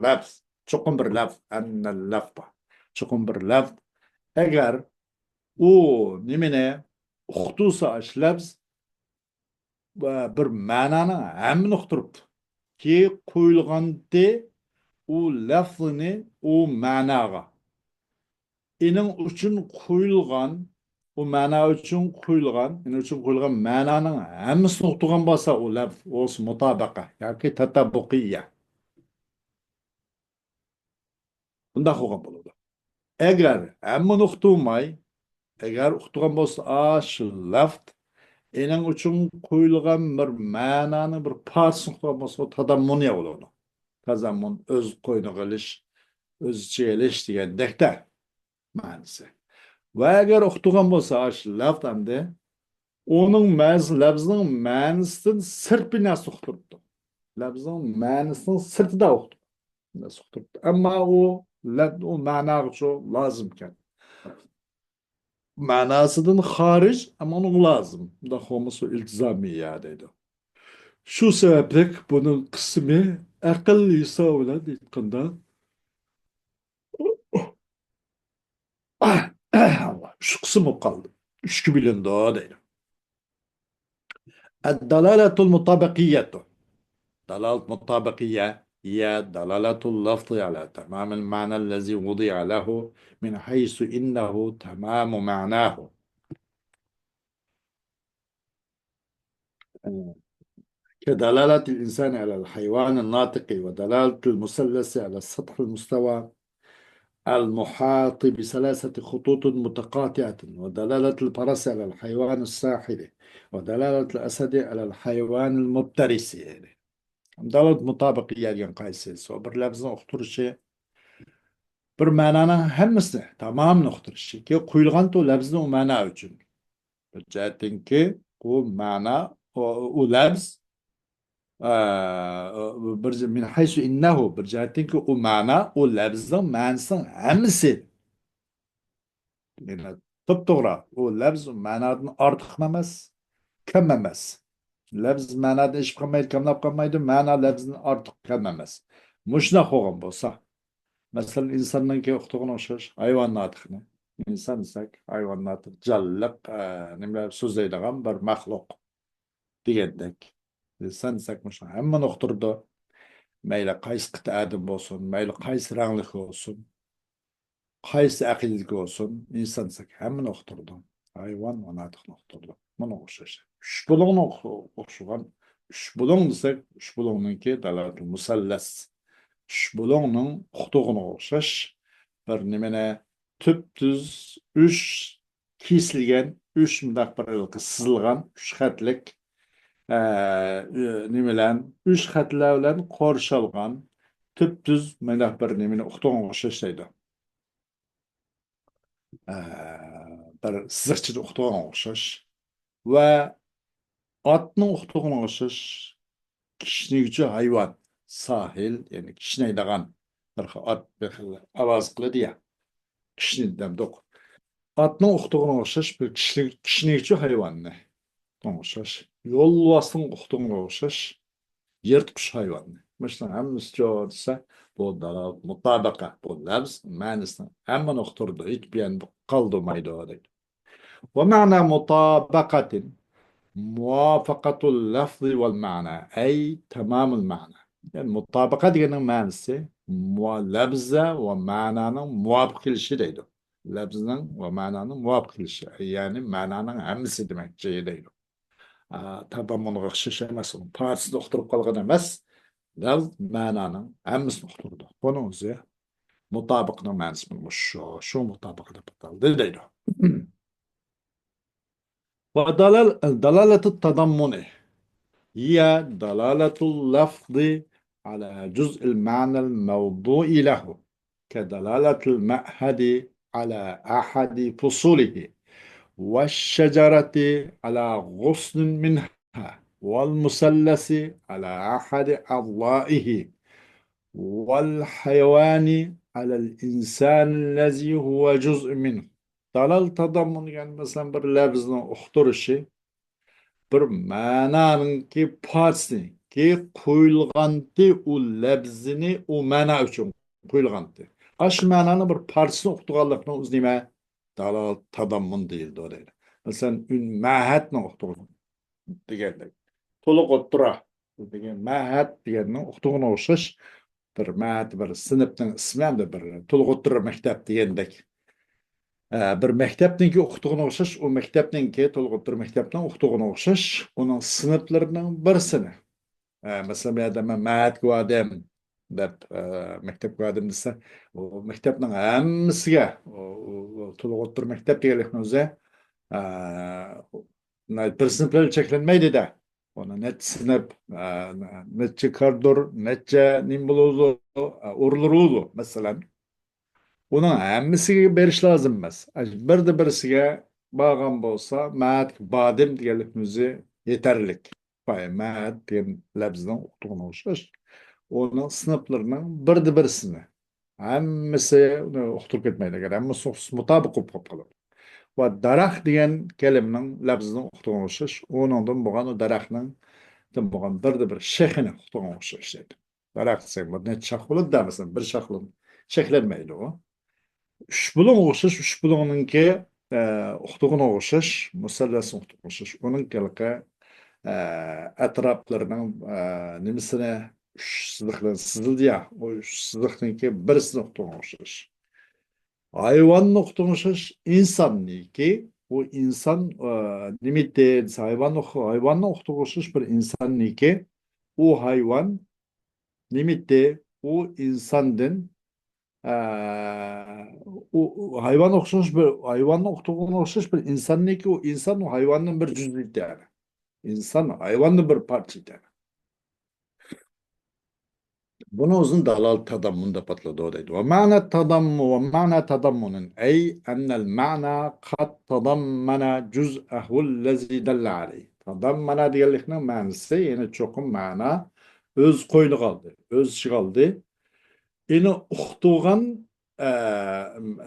لەفز، چوقۇم بىر لەفز، ئەننەل لەفز بار. چوقۇم بىر لەفز. ئەگەر ئۇ نېمىنى ئۇقتۇرسا، ئاشۇ لەفز، ۋە بىر مەنانىڭ ھەممىنى ئۇقتۇرۇپتۇ. كى قويۇلغانتى ئۇ لەفزنى ئۇ مەناغا. ئېنىڭ ئۈچۈن قويۇلغان، ئۇ مەنا ئۈچۈن قويۇلغان، ئېنىڭ ئۈچۈن قويۇلغان مەنانىڭ ھەممىسىنى ئۇقتۇرغان بولسا، ئۇ لەفز بولسا مۇتابەقە ياكى تەتابۇقىيە. بۇنداق بولغان بولىدۇ. ئەگەر ھەممىنى ئۇقتۇرماي، ئەگەر ئۇقتۇرغان بولسا، ئاشۇ لەفز ئېنىڭ ئۈچۈن قويۇلغان بىر مەنانىڭ بىر پارچىسىنى ئۇقتۇرغان بولسا، ئۇ تەزەممۇنىيە بولىدۇ. تەزەممۇن، ئۆز قوينىغا ئېلىش، ئۆز ئىچىگە ئېلىش دېگەندەكتە مەنىسى. ۋە ئەگەر ئۇقتۇرغان بولسا، ئاشۇ لەفز ئەمدى ئۇنىڭ مەنىسى، لەپزىنىڭ مەنىسىدىن سىرت بىر نەرسە ئۇقتۇرۇپتۇ. لەپزىنىڭ مەنىسىنىڭ سىرتىدا ئۇقتۇرۇپتۇ. نەرسە ئۇقتۇرۇپتۇ. ئەمما ئۇ لەپ-، ئۇ مەناغىچۇ لازىمكەن. مەناسىدىن خارىج، ئەمما ئۇنىڭغا لازىم. بۇنداق بولمىسا ئىلتىزامىيە دەيدۇ. شۇ سەۋەبلىك بۇنىڭ قىسمى ئەقىل ھېسابى بىلەن ئېيتقاندا، ئۈچ قىسىم بولۇپ قالدى. ئۈچكە بۆلۈنىدۇ دەيدۇ. الدلالة المطابقية. دلالة مطابقية هي دلالة اللفظ على تمام المعنى الذي وضع له من حيث إنه تمام معناه. كدلالة الإنسان على الحيوان الناطق، ودلالة المثلث على السطح المستوى المحاط بثلاثة خطوط متقاطعة، ودلالة الفرس على الحيوان الساحر، ودلالة الأسد على الحيوان المفترس. دلالة مۇتابىقىيە دېگەن قايسى؟ بىر لەپزنىڭ ئۇقتۇرۇشى، بىر مەنانىڭ ھەممىسىنى، تامامىنى ئۇقتۇرۇشى. كېيىن قويۇلغانتۇ لەپزنى ئۇ مەنا ئۈچۈن. بىر جەھەتتىنكى ئۇ مەنا، ئۇ، ئۇ لەپز، ئە، بىر جە-، من حيث إنه، بىر جەھەتتىنكى ئۇ مەنا، ئۇ لەپزنىڭ مەنىسىنىڭ ھەممىسى. يەنى توپتوغرا، ئۇ لەپز مەنادىن ئارتۇقمۇ ئەمەس، كەم ئەمەس. لەپز مەنادىن ئېشىپ قالمايدۇ، كەملەپ قالمايدۇ، مەنا لەپزدىن ئارتۇق، كەم ئەمەس. مۇشۇنداق بولغان بولسا، مەسىلەن، ئىنساننىڭكى ئۇقتۇرغىنىغا ئوخشاش ھايۋان ناتىقنى. ئىنسان دېسەك، ھايۋان ناتىق جانلىق، ئە، نېمىلەر سۆزلەيدىغان بىر مەخلۇق دېگەندەك. ئىنسان دېسەك، مۇشۇ ھەممىنى ئۇقتۇرىدۇ. مەيلى قايسى قىتئەدىن بولسۇن، مەيلى قايسى رەڭلىك بولسۇن، قايسى ئەقىدىدىكى بولسۇن، ئىنسان دېسەك ھەممىنى ئۇقتۇرىدۇ. ھايۋان ۋە ناتىقنى ئۇقتۇرىدۇ. مۇنىڭغا ئوخشاش. ئۈچ بۇلۇڭنى ئوخ-، ئوخشىغان. ئۈچ بۇلۇڭ دېسەك، ئۈچ بۇلۇڭنىڭكى دالالەتۇل مۇسەللەس. ئۈچ بۇلۇڭنىڭ ئۇقتۇرغىنىغا ئوخشاش بىر نېمىنى تۈپتۈز ئۈچ كېسىلگەن، ئۈچ مۇنداق بىر ھېلىقى سىزىلغان، ئۈچ خەتلىك، ئە، نېمە بىلەن، ئۈچ خەتلەر بىلەن قورشالغان تۈپتۈز مۇنداق بىر نېمىنى ئۇقتۇرغىنىغا ئوخشاش دەيدۇ. ئە، بىر سىزىقچىدا ئۇقتۇرغىنىغا ئوخشاش ۋە ئاتنىڭ ئۇقتۇرغىنىغا ئوخشاش كىشنىگۈچى ھايۋان، ساھىل، يەنى كىشنەيدىغان بىر خىل ئات، بىر خىل ئاۋاز قىلىدۇ يا، كىشنىدى دەمدۇق. ئاتنىڭ ئۇقتۇرغىنىغا ئوخشاش بىر كىشنى-، كىشنىگۈچى ھايۋاننى ئوخشاش. يولۋاسنىڭ ئۇقتۇرغىنىغا ئوخشاش يىرتقۇچ ھايۋاننى. مۇشۇنىڭ ھەممىسى جور دېسە، بۇ دالالەت مۇتابىقە، بۇ لەپز مەنىسىنىڭ ھەممىنى ئۇقتۇرىدۇ، ھېچ بىر يەرنى قالدۇرمايدۇ دەيدۇ. ومعنى مطابقة موافقة اللفظ والمعنى، أي تمام المعنى. يەنى مۇتابىقە دېگەننىڭ مەنىسى مۇ-، لەپزە ۋە مەنانىڭ مۇۋاپىق كېلىشى دەيدۇ. لەپزنىڭ ۋە مەنانىڭ مۇۋاپىق كېلىشى، يەنى مەنانىڭ ھەممىسى دېمەكچى دەيدۇ. ئا، تاداممۇنغا ئوخشاش ئەمەس، ئۇنىڭ پارچىسىدا ئۇقتۇرۇپ قالغان ئەمەس، دەل مەنانىڭ ھەممىسىنى ئۇقتۇرىدۇ. بۇنىڭ ئۆزى مۇتابىقنىڭ مەنىسى مۇشۇ، شۇ مۇتابىقە دەپ ئاتالدى دەيدۇ. ودلال-، دلالة التضمن هي دلالة اللفظ على جزء المعنى الموضوع له، كدلالة المعهد على أحد فصوله، والشجرة على غصن منها، والمثلث على أحد أضلاعه، والحيوان على الإنسان الذي هو جزء منه. دالالە تاداممۇن دېگەن، مەسىلەن، بىر لەپزنىڭ ئۇقتۇرۇشى، بىر مەنانىڭكى پارچىسىنى، كى قويۇلغانتى، ئۇ لەپزىنى ئۇ مەنا ئۈچۈن قويۇلغانتى. ئاشۇ مەنانىڭ بىر پارچىسىنى ئۇقتۇرغانلىقنىڭ ئۆزى نېمە؟ دالالە تاداممۇن دېيىلىدۇ دەيدۇ. مەسىلەن، ئۈن-، مەھەتنىڭ ئۇقتۇرغىنى دېگەندەك. تولۇق ئوتتۇرا دېگەن، مەھەت دېگەننىڭ ئۇقتۇرغىنىغا ئوخشاش، بىر مەھەت، بىر سىنىپنىڭ ئىسمى ھەمدە بىر تولۇق ئوتتۇرا مەكتەپ دېگەندەك. ئە، بىر مەكتەپنىڭكى ئۇقتۇرغىنىغا ئوخشاش، ئۇ مەكتەپنىڭكى، تولۇق ئوتتۇرا مەكتەپنىڭ ئۇقتۇرغىنىغا ئوخشاش، ئۇنىڭ سىنىپلىرىنىڭ بىرسىنى. ئە، مەسىلەن، بۇ يەردە مەن مەھەتكە باردىم دەپ، ئە، مەكتەپكە باردىم دېسە، ئۇ مەكتەپنىڭ ھەممىسىگە، ئۇ، ئۇ، ئۇ تولۇق ئوتتۇرا مەكتەپ دېگەنلىكنىڭ ئۆزى، ئە، بىر سىنىپ بىلەن چەكلەنمەيدۇ-دە. ئۇنى نەچچە سىنىپ، ئە، نەچچە كارىدور، نەچچە نېمە بولىدۇ، ئە، ئورۇنلىرى بولىدۇ، مەسىلەن. ئۇنىڭ ھەممىسىگە بېرىش لازىم ئەمەس. ئاشۇ بىردە بىرسىگە بارغان بولسا، مەھەتكە باردىم دېگەنلىكنىڭ ئۆزى يېتەرلىك. كۇپايە، مەھەت دېگەن لەپزىنىڭ ئۇقتۇرغىنىغا ئوخشاش. ئۇنىڭ سىنىپلىرىنىڭ بىردە بىرسىنى. ھەممىسى ئۇنى ئۇقتۇرۇپ كەتمەيدۇ. ئەگەر ھەممىسى ئوخشىسا، مۇتابىق بولۇپ قالىدۇ. ۋە دەرەخ دېگەن كەلىمىنىڭ لەپزىنىڭ ئۇقتۇرغىنىغا ئوخشاش. ئۇنىڭدىن بولغان، ئۇ دەرەخنىڭ دىن بولغان بىردە بىر شېخىنى ئۇقتۇرغىنىغا ئوخشاش دەيدۇ. دەرەخ دېسەك، بۇ نەچچە شاخ بولىدۇ دە، مەسىلەن، بىر شاخلىق چەكلەنمەيدۇ ئۇ. ئۈچ بۇلۇڭغا ئوخشاش، ئۈچ بۇلۇڭنىڭكى، ئە، ئۇقتۇرغىنىغا ئوخشاش، مۇسەللەسنىڭ ئۇقتۇرغىنىغا ئوخشاش. ئۇنىڭ ھېلىقى، ئە، ئەتراپلىرىنىڭ، ئە، نېمىسىنى ئۈچ سىزىق بىلەن سىزىلدى يا، ئۇ ئۈچ سىزىقنىڭكى بىرسىنى ئۇقتۇرغىنىغا ئوخشاش. ھايۋاننى ئۇقتۇرغىنىغا ئوخشاش، ئىنساننىڭكى، ئۇ ئىنسان، ئە، نېمىتى دېسە، ھايۋاننى، ھايۋاننى ئۇقتۇرغىنىغا ئوخشاش بىر ئىنساننىڭكى، ئۇ ھايۋان نېمىتى، ئۇ ئىنساندىن، ئە، ئۇ، ئۇ ھايۋان ئوخشاش بىر، ھايۋاننى ئۇقتۇرغىنىغا ئوخشاش بىر ئىنساننىڭكى، ئۇ ئىنسان، ئۇ ھايۋاننىڭ بىر جۈزئىيىتى، يەنى. ئىنسان ھايۋاننىڭ بىر پارچىسى، يەنى. بۇنىڭ ئۆزىنى دالالەت تازاممۇن دەپ ئاتىلىدۇ دەيدۇ. ومعنى تضم، ومعنى تضمن، أي أن المعنى قد تضمن جزءه الذي دل عليه. تضمن دېگەنلىكنىڭ مەنىسى، يەنى چوقۇم مەنا ئۆز قوينىغا ئالدى، ئۆز ئىچىگە ئالدى. يەنى ئۇقتۇرغان، ئە،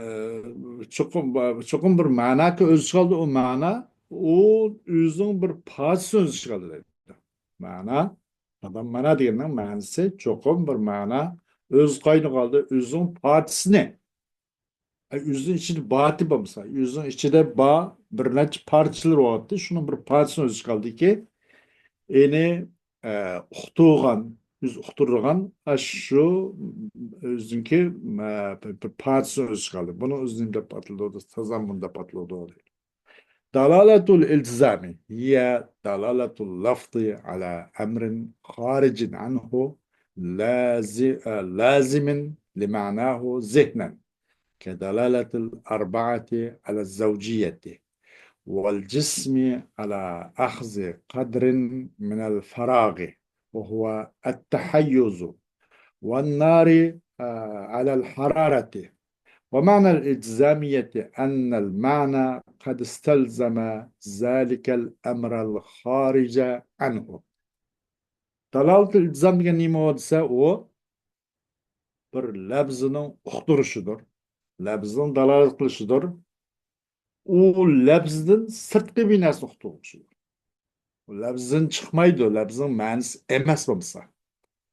ئە، چوقۇم، چوقۇم بىر مەناكى ئۆز ئىچىگە ئالدى، ئۇ مەنا، ئۇ ئۆزىنىڭ بىر پارچىسىنى ئۆز ئىچىگە ئالدى دەيدۇ. مەنا، تضمن دېگەننىڭ مەنىسى چوقۇم بىر مەنا ئۆز قوينىغا ئالدى، ئۆزىنىڭ پارچىسىنى. ئە، ئۆزىنىڭ ئىچىدە بارتى بولمىسا، ئۆزىنىڭ ئىچىدە بار بىر نەچچە پارچىلىرى بارتى، شۇنىڭ بىر پارچىسىنى ئۆز ئىچىگە ئالدىكى، يەنى، ئە، ئۇقتۇرغان، ئۆزى ئۇقتۇرغان، ئە، شۇ ئۆزىنىڭكى، ئە، بىر، بىر پارچىسىنى ئۆز ئىچىگە ئالدى. بۇنىڭ ئۆزىنى نېمە دەپ ئاتىلىدۇ؟ تازاممۇن دەپ ئاتىلىدۇ. دلالة الالتزام هي دلالة اللفظ على أمر خارج عنه لاز-، لازم لمعناه ذهنا، كدلالة الأربعة على الزوجية، والجسم على أخذ قدر من الفراغ، وهو التحيز، والنار، آه، على الحرارة. ومعنى الالتزامية أن المعنى قد استلزم ذلك الأمر الخارج عنه. دلالة الالتزام دېگەن نېمە دېسە، ئۇ بىر لەپزىنىڭ ئۇقتۇرۇشىدۇر، لەپزىنىڭ دالالەت قىلىشىدۇر. ئۇ لەپزىدىن سىرتقى بىر نەرسىنى ئۇقتۇرغۇچى. ئۇ لەپزىدىن چىقمايدۇ، لەپزىنىڭ مەنىسى ئەمەس بولمىسا،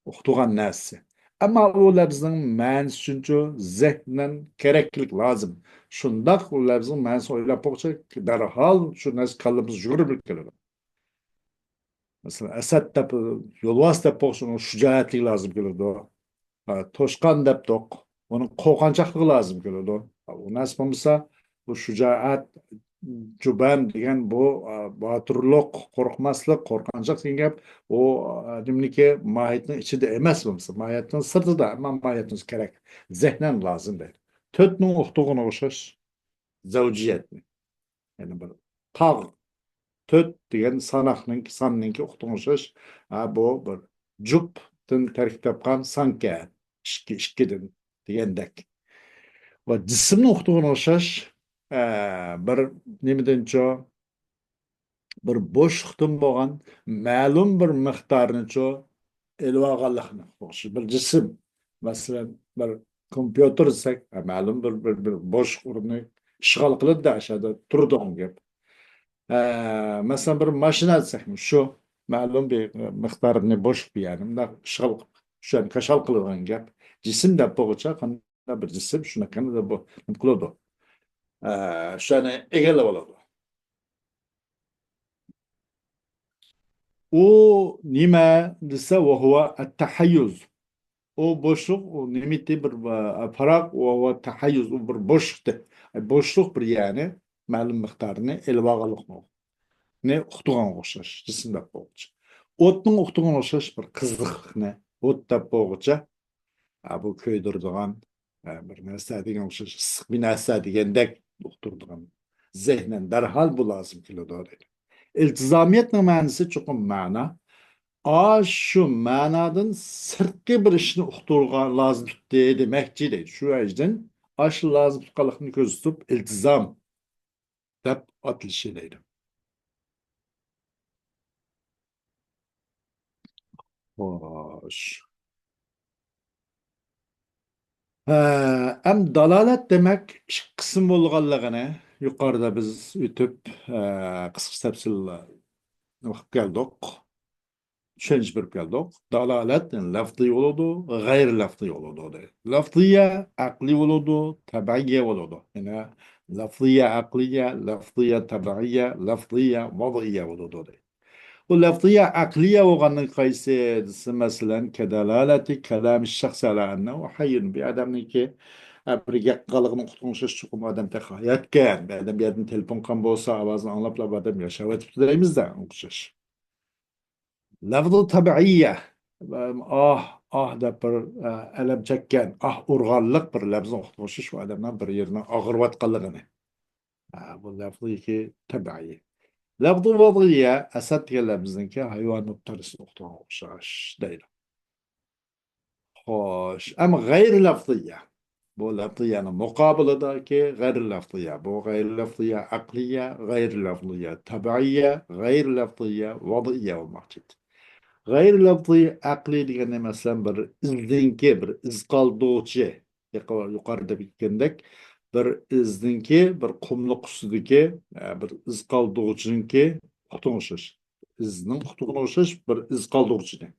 ئۇقتۇرغان نەرسىسى. ئەمما ئۇ لەپزىنىڭ مەنىسى ئۈچۈنچۇ زېھنەن كېرەكلىك لازىم. شۇنداق ئۇ لەپزىنىڭ مەنىسىنى ئويلاپ بولغۇچە دەرھال شۇ نەرسە كاللىمىزغا يۈگۈرۈپ كېلىدۇ. مەسىلەن، ئەسەد دەپ، يولۋاس دەپ بولغۇچە ئۇنىڭ شۇجائەتلىكى لازىم كېلىدۇ. ھە، توشقان دەپتۇق، ئۇنىڭ قورقۇنچاقلىقى لازىم كېلىدۇ. ھە، ئۇ نەرسە بولمىسا، بۇ شۇجائەت، جۈبەن دېگەن بۇ، ئا، باتۇرلۇق، قورقماسلىق، قورقۇنچاق دېگەن گەپ، ئۇ، ئا، نېمىنىكى، ماھىيەتنىڭ ئىچىدە ئەمەس بولمىسا، ماھىيەتنىڭ سىرتىدا، ئەمما ماھىيەتنىڭ كېرەك. زېھنەن لازىم دەيدۇ. تۆتنىڭ ئۇقتۇرغىنىغا ئوخشاش زەۋجىيەتنى. يەنى بىر تاغ، تۆت دېگەن ساناقنىڭ، ساننىڭكى ئۇقتۇرغىنىغا ئوخشاش. ھە، بۇ بىر جۈپتىن تەركىب تاپقان سانكەن، ئىككى، ئىككىدىن دېگەندەك. ۋە جىسىمنى ئۇقتۇرغىنىغا ئوخشاش، ئە، بىر نېمىدىنچۇ، بىر بوشلۇقتىن بولغان مەلۇم بىر مىقدارنىچۇ ئېلىۋالغانلىقىنى ئوخشاش. بىر جىسىم، مەسىلەن، بىر كومپيۇتېر دېسەك، ھە، مەلۇم بىر، بىر، بىر بوشلۇق ئورۇننى ئىشغال قىلىدۇ، ئاشۇ يەردە تۇرىدىغان گەپ. ھە، مەسىلەن، بىر ماشىنا دېسەك، شۇ مەلۇم بىر مىقدارنى بوشلۇق بىر يەرنى مۇنداق ئىشغال، شۇ يەرنى كاشال قىلىدىغان گەپ. جىسىم دەپ بولغۇچە، قانداق بىر جىسىم شۇنداق قىلىدۇ، بۇ نېمە قىلىدۇ؟ ئە، شۇنى ئىگىلەپ ئالىدۇ. ئۇ نېمە دېسە، وهو التحيز. ئۇ بوشلۇق، ئۇ نېمىتى بىر، ئە، پاراغ، وهو التحيز، ئۇ بىر بوشلۇقتى. ئە، بوشلۇق بىر يەرنى، مەلۇم مىقدارنى ئېلىۋالغانلىقنى ئۇقتۇرغانغا ئوخشاش، جىسىم دەپ بولغۇچە. ئوتنىڭ ئۇقتۇرغىنىغا ئوخشاش بىر قىزىقلىقنى، ئوت دەپ بولغۇچە، ھە، بۇ كۆيدۈرىدىغان، ھە، بىر نەرسە دېگەن ئوخشاش، ئىسسىق بىر نەرسە دېگەندەك ئۇقتۇرىدىغان. زېھنەن دەرھال بۇ لازىم كېلىدۇ دەيدۇ. ئىلتىزامىيەتنىڭ مەنىسى چوقۇم مەنا. ئاشۇ مەنادىن سىرتقى بىر ئىشنى ئۇقتۇرغان لازىم تۇتتى دېمەكچى دەيدۇ. شۇ ۋەجدىن ئاشۇ لازىم تۇتقانلىقنى كۆرسىتىپ، ئىلتىزام. دەپ ئاتىلىشى دەيدۇ. خوش. ھە، ئەم دالالەت دېمەك ئىككى قىسىم بولغانلىقىنى يۇقىرىدا بىز ئۆتۈپ، ھە، قىسقىچە تەپسىل قىلىپ كەلدۇق. چۈشەنچە بېرىپ كەلدۇق. دالالەت لەفزىي بولىدۇ، غەيرىي لەفزىي بولىدۇ دەيدۇ. لەفزىيە ئەقلىي بولىدۇ، تەبىئىيە بولىدۇ. يەنە لەفزىيە ئەقلىيە، لەفزىيە تەبىئىيە، لەفزىيە ۋەزئىيە بولىدۇ دەيدۇ. بۇ لەفزىيە ئەقلىيە بولغاننىڭ قايسى دېسە، مەسىلەن، كەدالالەتى كەلامى شەخسى ئەلا ئەننەھۇ ھەييۇن. بىر ئادەمنىڭكى، ئە، بىر گەپ قىلغانلىقىنى ئۇقتۇرغان ئوخشاش، چوقۇم ئادەم تېخى ھاياتكەن. بىر ئادەم بۇ يەردىن تېلېفون قىلغان بولسا، ئاۋازىنى ئاڭلاپلا بۇ ئادەم ياشاۋېتىپتۇ دەيمىز-دە، ئوخشاش. لەفزۇ تەبىئىيە. ئاھ، ئاھ دەپ بىر، ئە، ئەلەم چەككەن، ئاھ ئۇرغانلىق بىر لەفزنى ئۇقتۇرۇشۇش ئۇ ئادەمنىڭ بىر يېرىنىڭ ئاغرىۋاتقانلىقىنى. ئە، بۇ لەفزىكى تەبىئىي. لەفزۇ ۋەزئىيە، ئەسەد دېگەن لەفزنىڭكى ھايۋانات تەرسىنى ئۇقتۇرغان ئوخشاش دەيدۇ. خوش، ئەمما غەيرىي لەفزىيە. بۇ لەفزىيەنىڭ مۇقابىلىدىكى غەيرىي لەفزىيە. بۇ غەيرىي لەفزىيە ئەقلىيە، غەيرىي لەفزىيە تەبىئىيە، غەيرىي لەفزىيە ۋەزئىيە بولماقچى. غەيرىي لەفزىي ئەقلىي دېگەندە، مەسىلەن، بىر ئىزنىڭكى، بىر ئىز قالدۇرغۇچى، يۇقا-، يۇقىرىدا ئېيتقاندەك، بىر ئىزنىڭكى، بىر قۇملۇق ئۈستىدىكى، ئە، بىر ئىز قالدۇرغۇچىنىڭكى ئۇقتۇرغىنى ئوخشاش. ئىزنىڭ ئۇقتۇرغىنى ئوخشاش بىر ئىز قالدۇرغۇچىنى.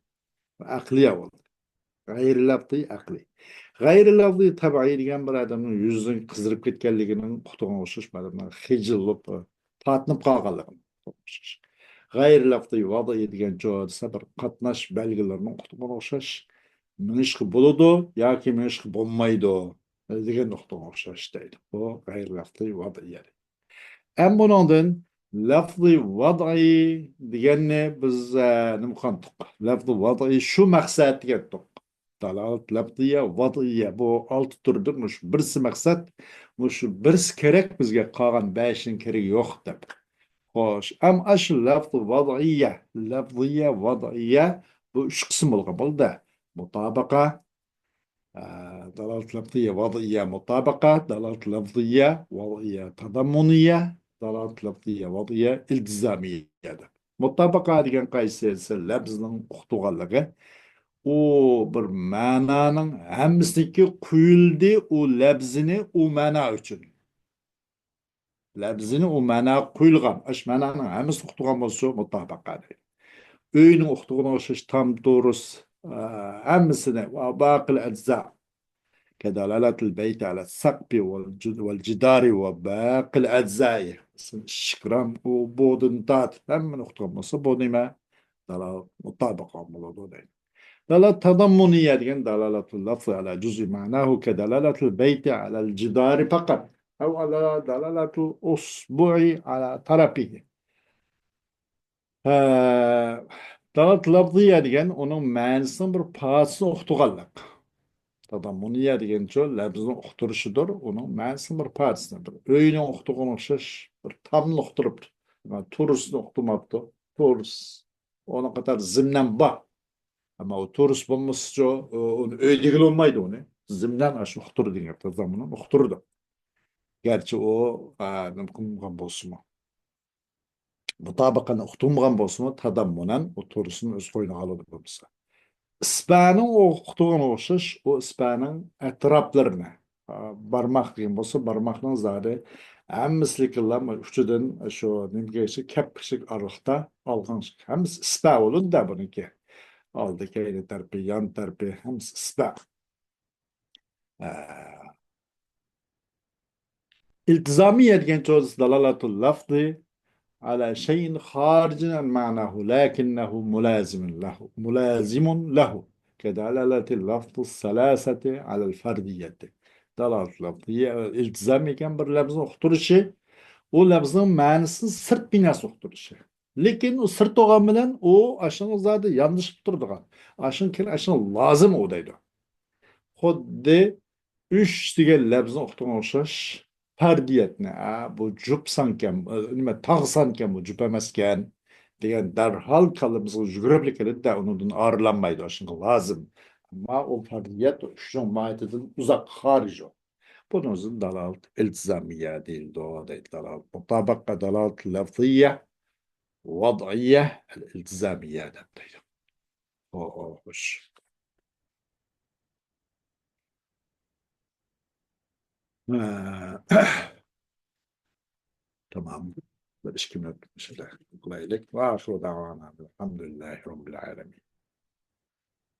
ئەقلىي ئەۋۋال. غەيرىي لەفزىي ئەقلىي. غەيرىي لەفزىي تەبىئىي دېگەن بىر ئادەمنىڭ يۈزىنىڭ قىزىرىپ كەتكەنلىكىنىڭ ئۇقتۇرغىنى ئوخشاش، بىر ئادەمنىڭ خىجىل بولۇپ، تارتىنىپ قالغانلىقىنى ئوخشاش. غەيرىي لەفزىي ۋەزئىي دېگەنچۇ دېسە، بىر قاتناش بەلگىلىرىنىڭ ئۇقتۇرغىنى ئوخشاش. مېڭىشقا بولىدۇ ياكى مېڭىشقا بولمايدۇ دېگەن ئۇقتۇرغىنى ئوخشاش دەيدۇ. بۇ غەيرىي لەفزىي ۋەزئىي. ئەمما بۇنىڭدىن لەفزىي ۋەزئىي دېگەننى بىز، ئە، نېمە قىلدۇق؟ لەفزىي ۋەزئىي شۇ مەقسەت دېگەنتۇق. دالالەت لەفزىيە، ۋەزئىيە، بۇ ئالتە تۈردىن مۇشۇ بىرسى مەقسەت، مۇشۇ بىرسى كېرەك بىزگە، قالغان بەشىنىڭ كېرىكى يوق دەپ. خوش، ئەم ئاشۇ لەفزىي ۋەزئىيە، لەفزىيە، ۋەزئىيە، بۇ ئۈچ قىسىم بولغان بولدى. مۇتابىقە، ئە، دالالەت لەفزىيە ۋەزئىيە مۇتابىقە، دالالەت لەفزىيە ۋەزئىيە تاداممۇنىيە، دالالەت لەفزىيە ۋەزئىيە ئىلتىزامىيە دەپ. مۇتابىقە دېگەن قايسى دېسە، لەفزنىڭ ئۇقتۇرغانلىقى، ئۇ بىر مەنانىڭ ھەممىسىنىڭكى قۇيۇلدى ئۇ لەفزىنى ئۇ مەنا ئۈچۈن. لەپزىنى ئۇ مەناغا قويۇلغان، ئاشۇ مەنانىڭ ھەممىسىنى ئۇقتۇرغان بولسا مۇتابىقە دەيدۇ. ئۆينىڭ ئۇقتۇرغىنىغا ئوخشاش تام، تورۇس، ئا، ھەممىسىنى، ۋە باقىل ئەجزا. كەدالالەتىل بەيتى ئەلە سەقپى ۋەل جۇ-، ۋەل جىدارى ۋە باقىل ئەجزائى. ئىشىك رام، ئۇ بۇدىن تارتىپ ھەممىنى ئۇقتۇرغان بولسا، بۇ نېمە؟ دالالەت مۇتابىقە بولىدۇ دەيدۇ. دالالەت تاداممۇنىيە دېگەن دالالەتۇل لەفزى ئەلا جۇزئى مەناھۇ كەدالالەتىل بەيتى ئەلەل جىدارى پەقەت. ئەۋ ئەلا دالالەتۇل ئۇسبۇئى ئەلا تەرەپىھى. ھە، دالالەت لەفزىيە دېگەن ئۇنىڭ مەنىسىنىڭ بىر پارچىسىنى ئۇقتۇرغانلىق. تاداممۇنىيە دېگەنچۇ لەفزىنىڭ ئۇقتۇرۇشىدۇر، ئۇنىڭ مەنىسىنىڭ بىر پارچىسىنى. بىر ئۆينىڭ ئۇقتۇرغىنىغا ئوخشاش بىر تامنى ئۇقتۇرۇپتۇ. تورۇسنى ئۇقتۇرماپتۇ. تورۇس. ئۇنىڭ قاتارىدا زىمنەن بار. ئەمما ئۇ تورۇس بولمىسىچۇ، ئۇ-، ئۇنى ئۆي دېگىلى بولمايدۇ ئۇنى. زىمنەن ئاشۇ ئۇقتۇرىدۇ دېگەن گەپ، تاداممۇنەن ئۇقتۇرىدۇ. گەرچە ئۇ، ئا، نېمە قىلمىغان بولسىمۇ. مۇتابىقەنى ئۇقتۇرمىغان بولسىمۇ، تاداممۇنەن ئۇ تورۇسنى ئۆز قوينىغا ئالىدۇ بولمىسا. ئىسپانىڭ ئۇ ئۇقتۇرغىنىغا ئوخشاش، ئۇ ئىسپانىڭ ئەتراپلىرىنى، ئا، بارماق دېگەن بولسا، بارماقنىڭ زادى ھەممىسىدىكىلا ئۇچىدىن شۇ نېمىگىچە كەپكىچىك ئارىلىقتا ئالغان ھەممىسى ئىسپا بولىدۇ-دە بۇنىڭكى. ئالدى، كەينى تەرىپى، يان تەرىپى ھەممىسى ئىسپا. ئە، ئىلتىزامىيە دېگەن سۆز دالالەتۇل لەفزى ئەلا شەيئىن خارىجىن ئەن مەناھۇ لەكىننەھۇ مۇلازىمۇن لەھۇ، مۇلازىمۇن لەھۇ كەدالالەتىل لەفزىس سەلاسەتى ئەلەل فەردىيەتى. دالالەت لەفزى ئىلتىزام ئىكەن بىر لەفزنى ئۇقتۇرۇشى، ئۇ لەفزنىڭ مەنىسىنى سىرت بىناسى ئۇقتۇرۇشى. لېكىن ئۇ سىرت بولغان بىلەن ئۇ ئاشۇنىڭ زادى ياندىشىپ تۇرىدىغان. ئاشۇنىڭ كېيىن ئاشۇنىڭ لازىم ئۇ دەيدۇ. خۇددى ئۈچ دېگەن لەپزنى ئۇقتۇرغان ئوخشاش، پەردىيەتنى، ئە، بۇ جۈپ سانكەن، ئە، نېمە، تاغ سانكەن، بۇ جۈپ ئەمەسكەن دېگەن دەرھال كاللىمىزغا يۈگۈرۈپلا كېلىدۇ-دە، ئۇنىڭدىن ئايرىلالمايدۇ، ئاشۇنىڭغا لازىم. ئەمما ئۇ پەردىيەت ئۈچنىڭ ماھىيىتىدىن ئۇزاق، خارىج ئۇ. بۇنىڭدىن دالالەت ئىلتىزامىيە دېيىلىدۇ، دەيدۇ. دالالەت مۇتابىقەتكە دالالەت لەفزىيە، ۋەزئىيە، ئىلتىزامىيە دەپ دەيدۇ. ئو، ئو، خوش. ھە. تامام. بىر ئىككى مىنۇت شۇنداق قىلايلى. ۋە ئاخىرۇ دەۋانا ئەلھەمدۇلىللاھى رەببىل ئالەمىن.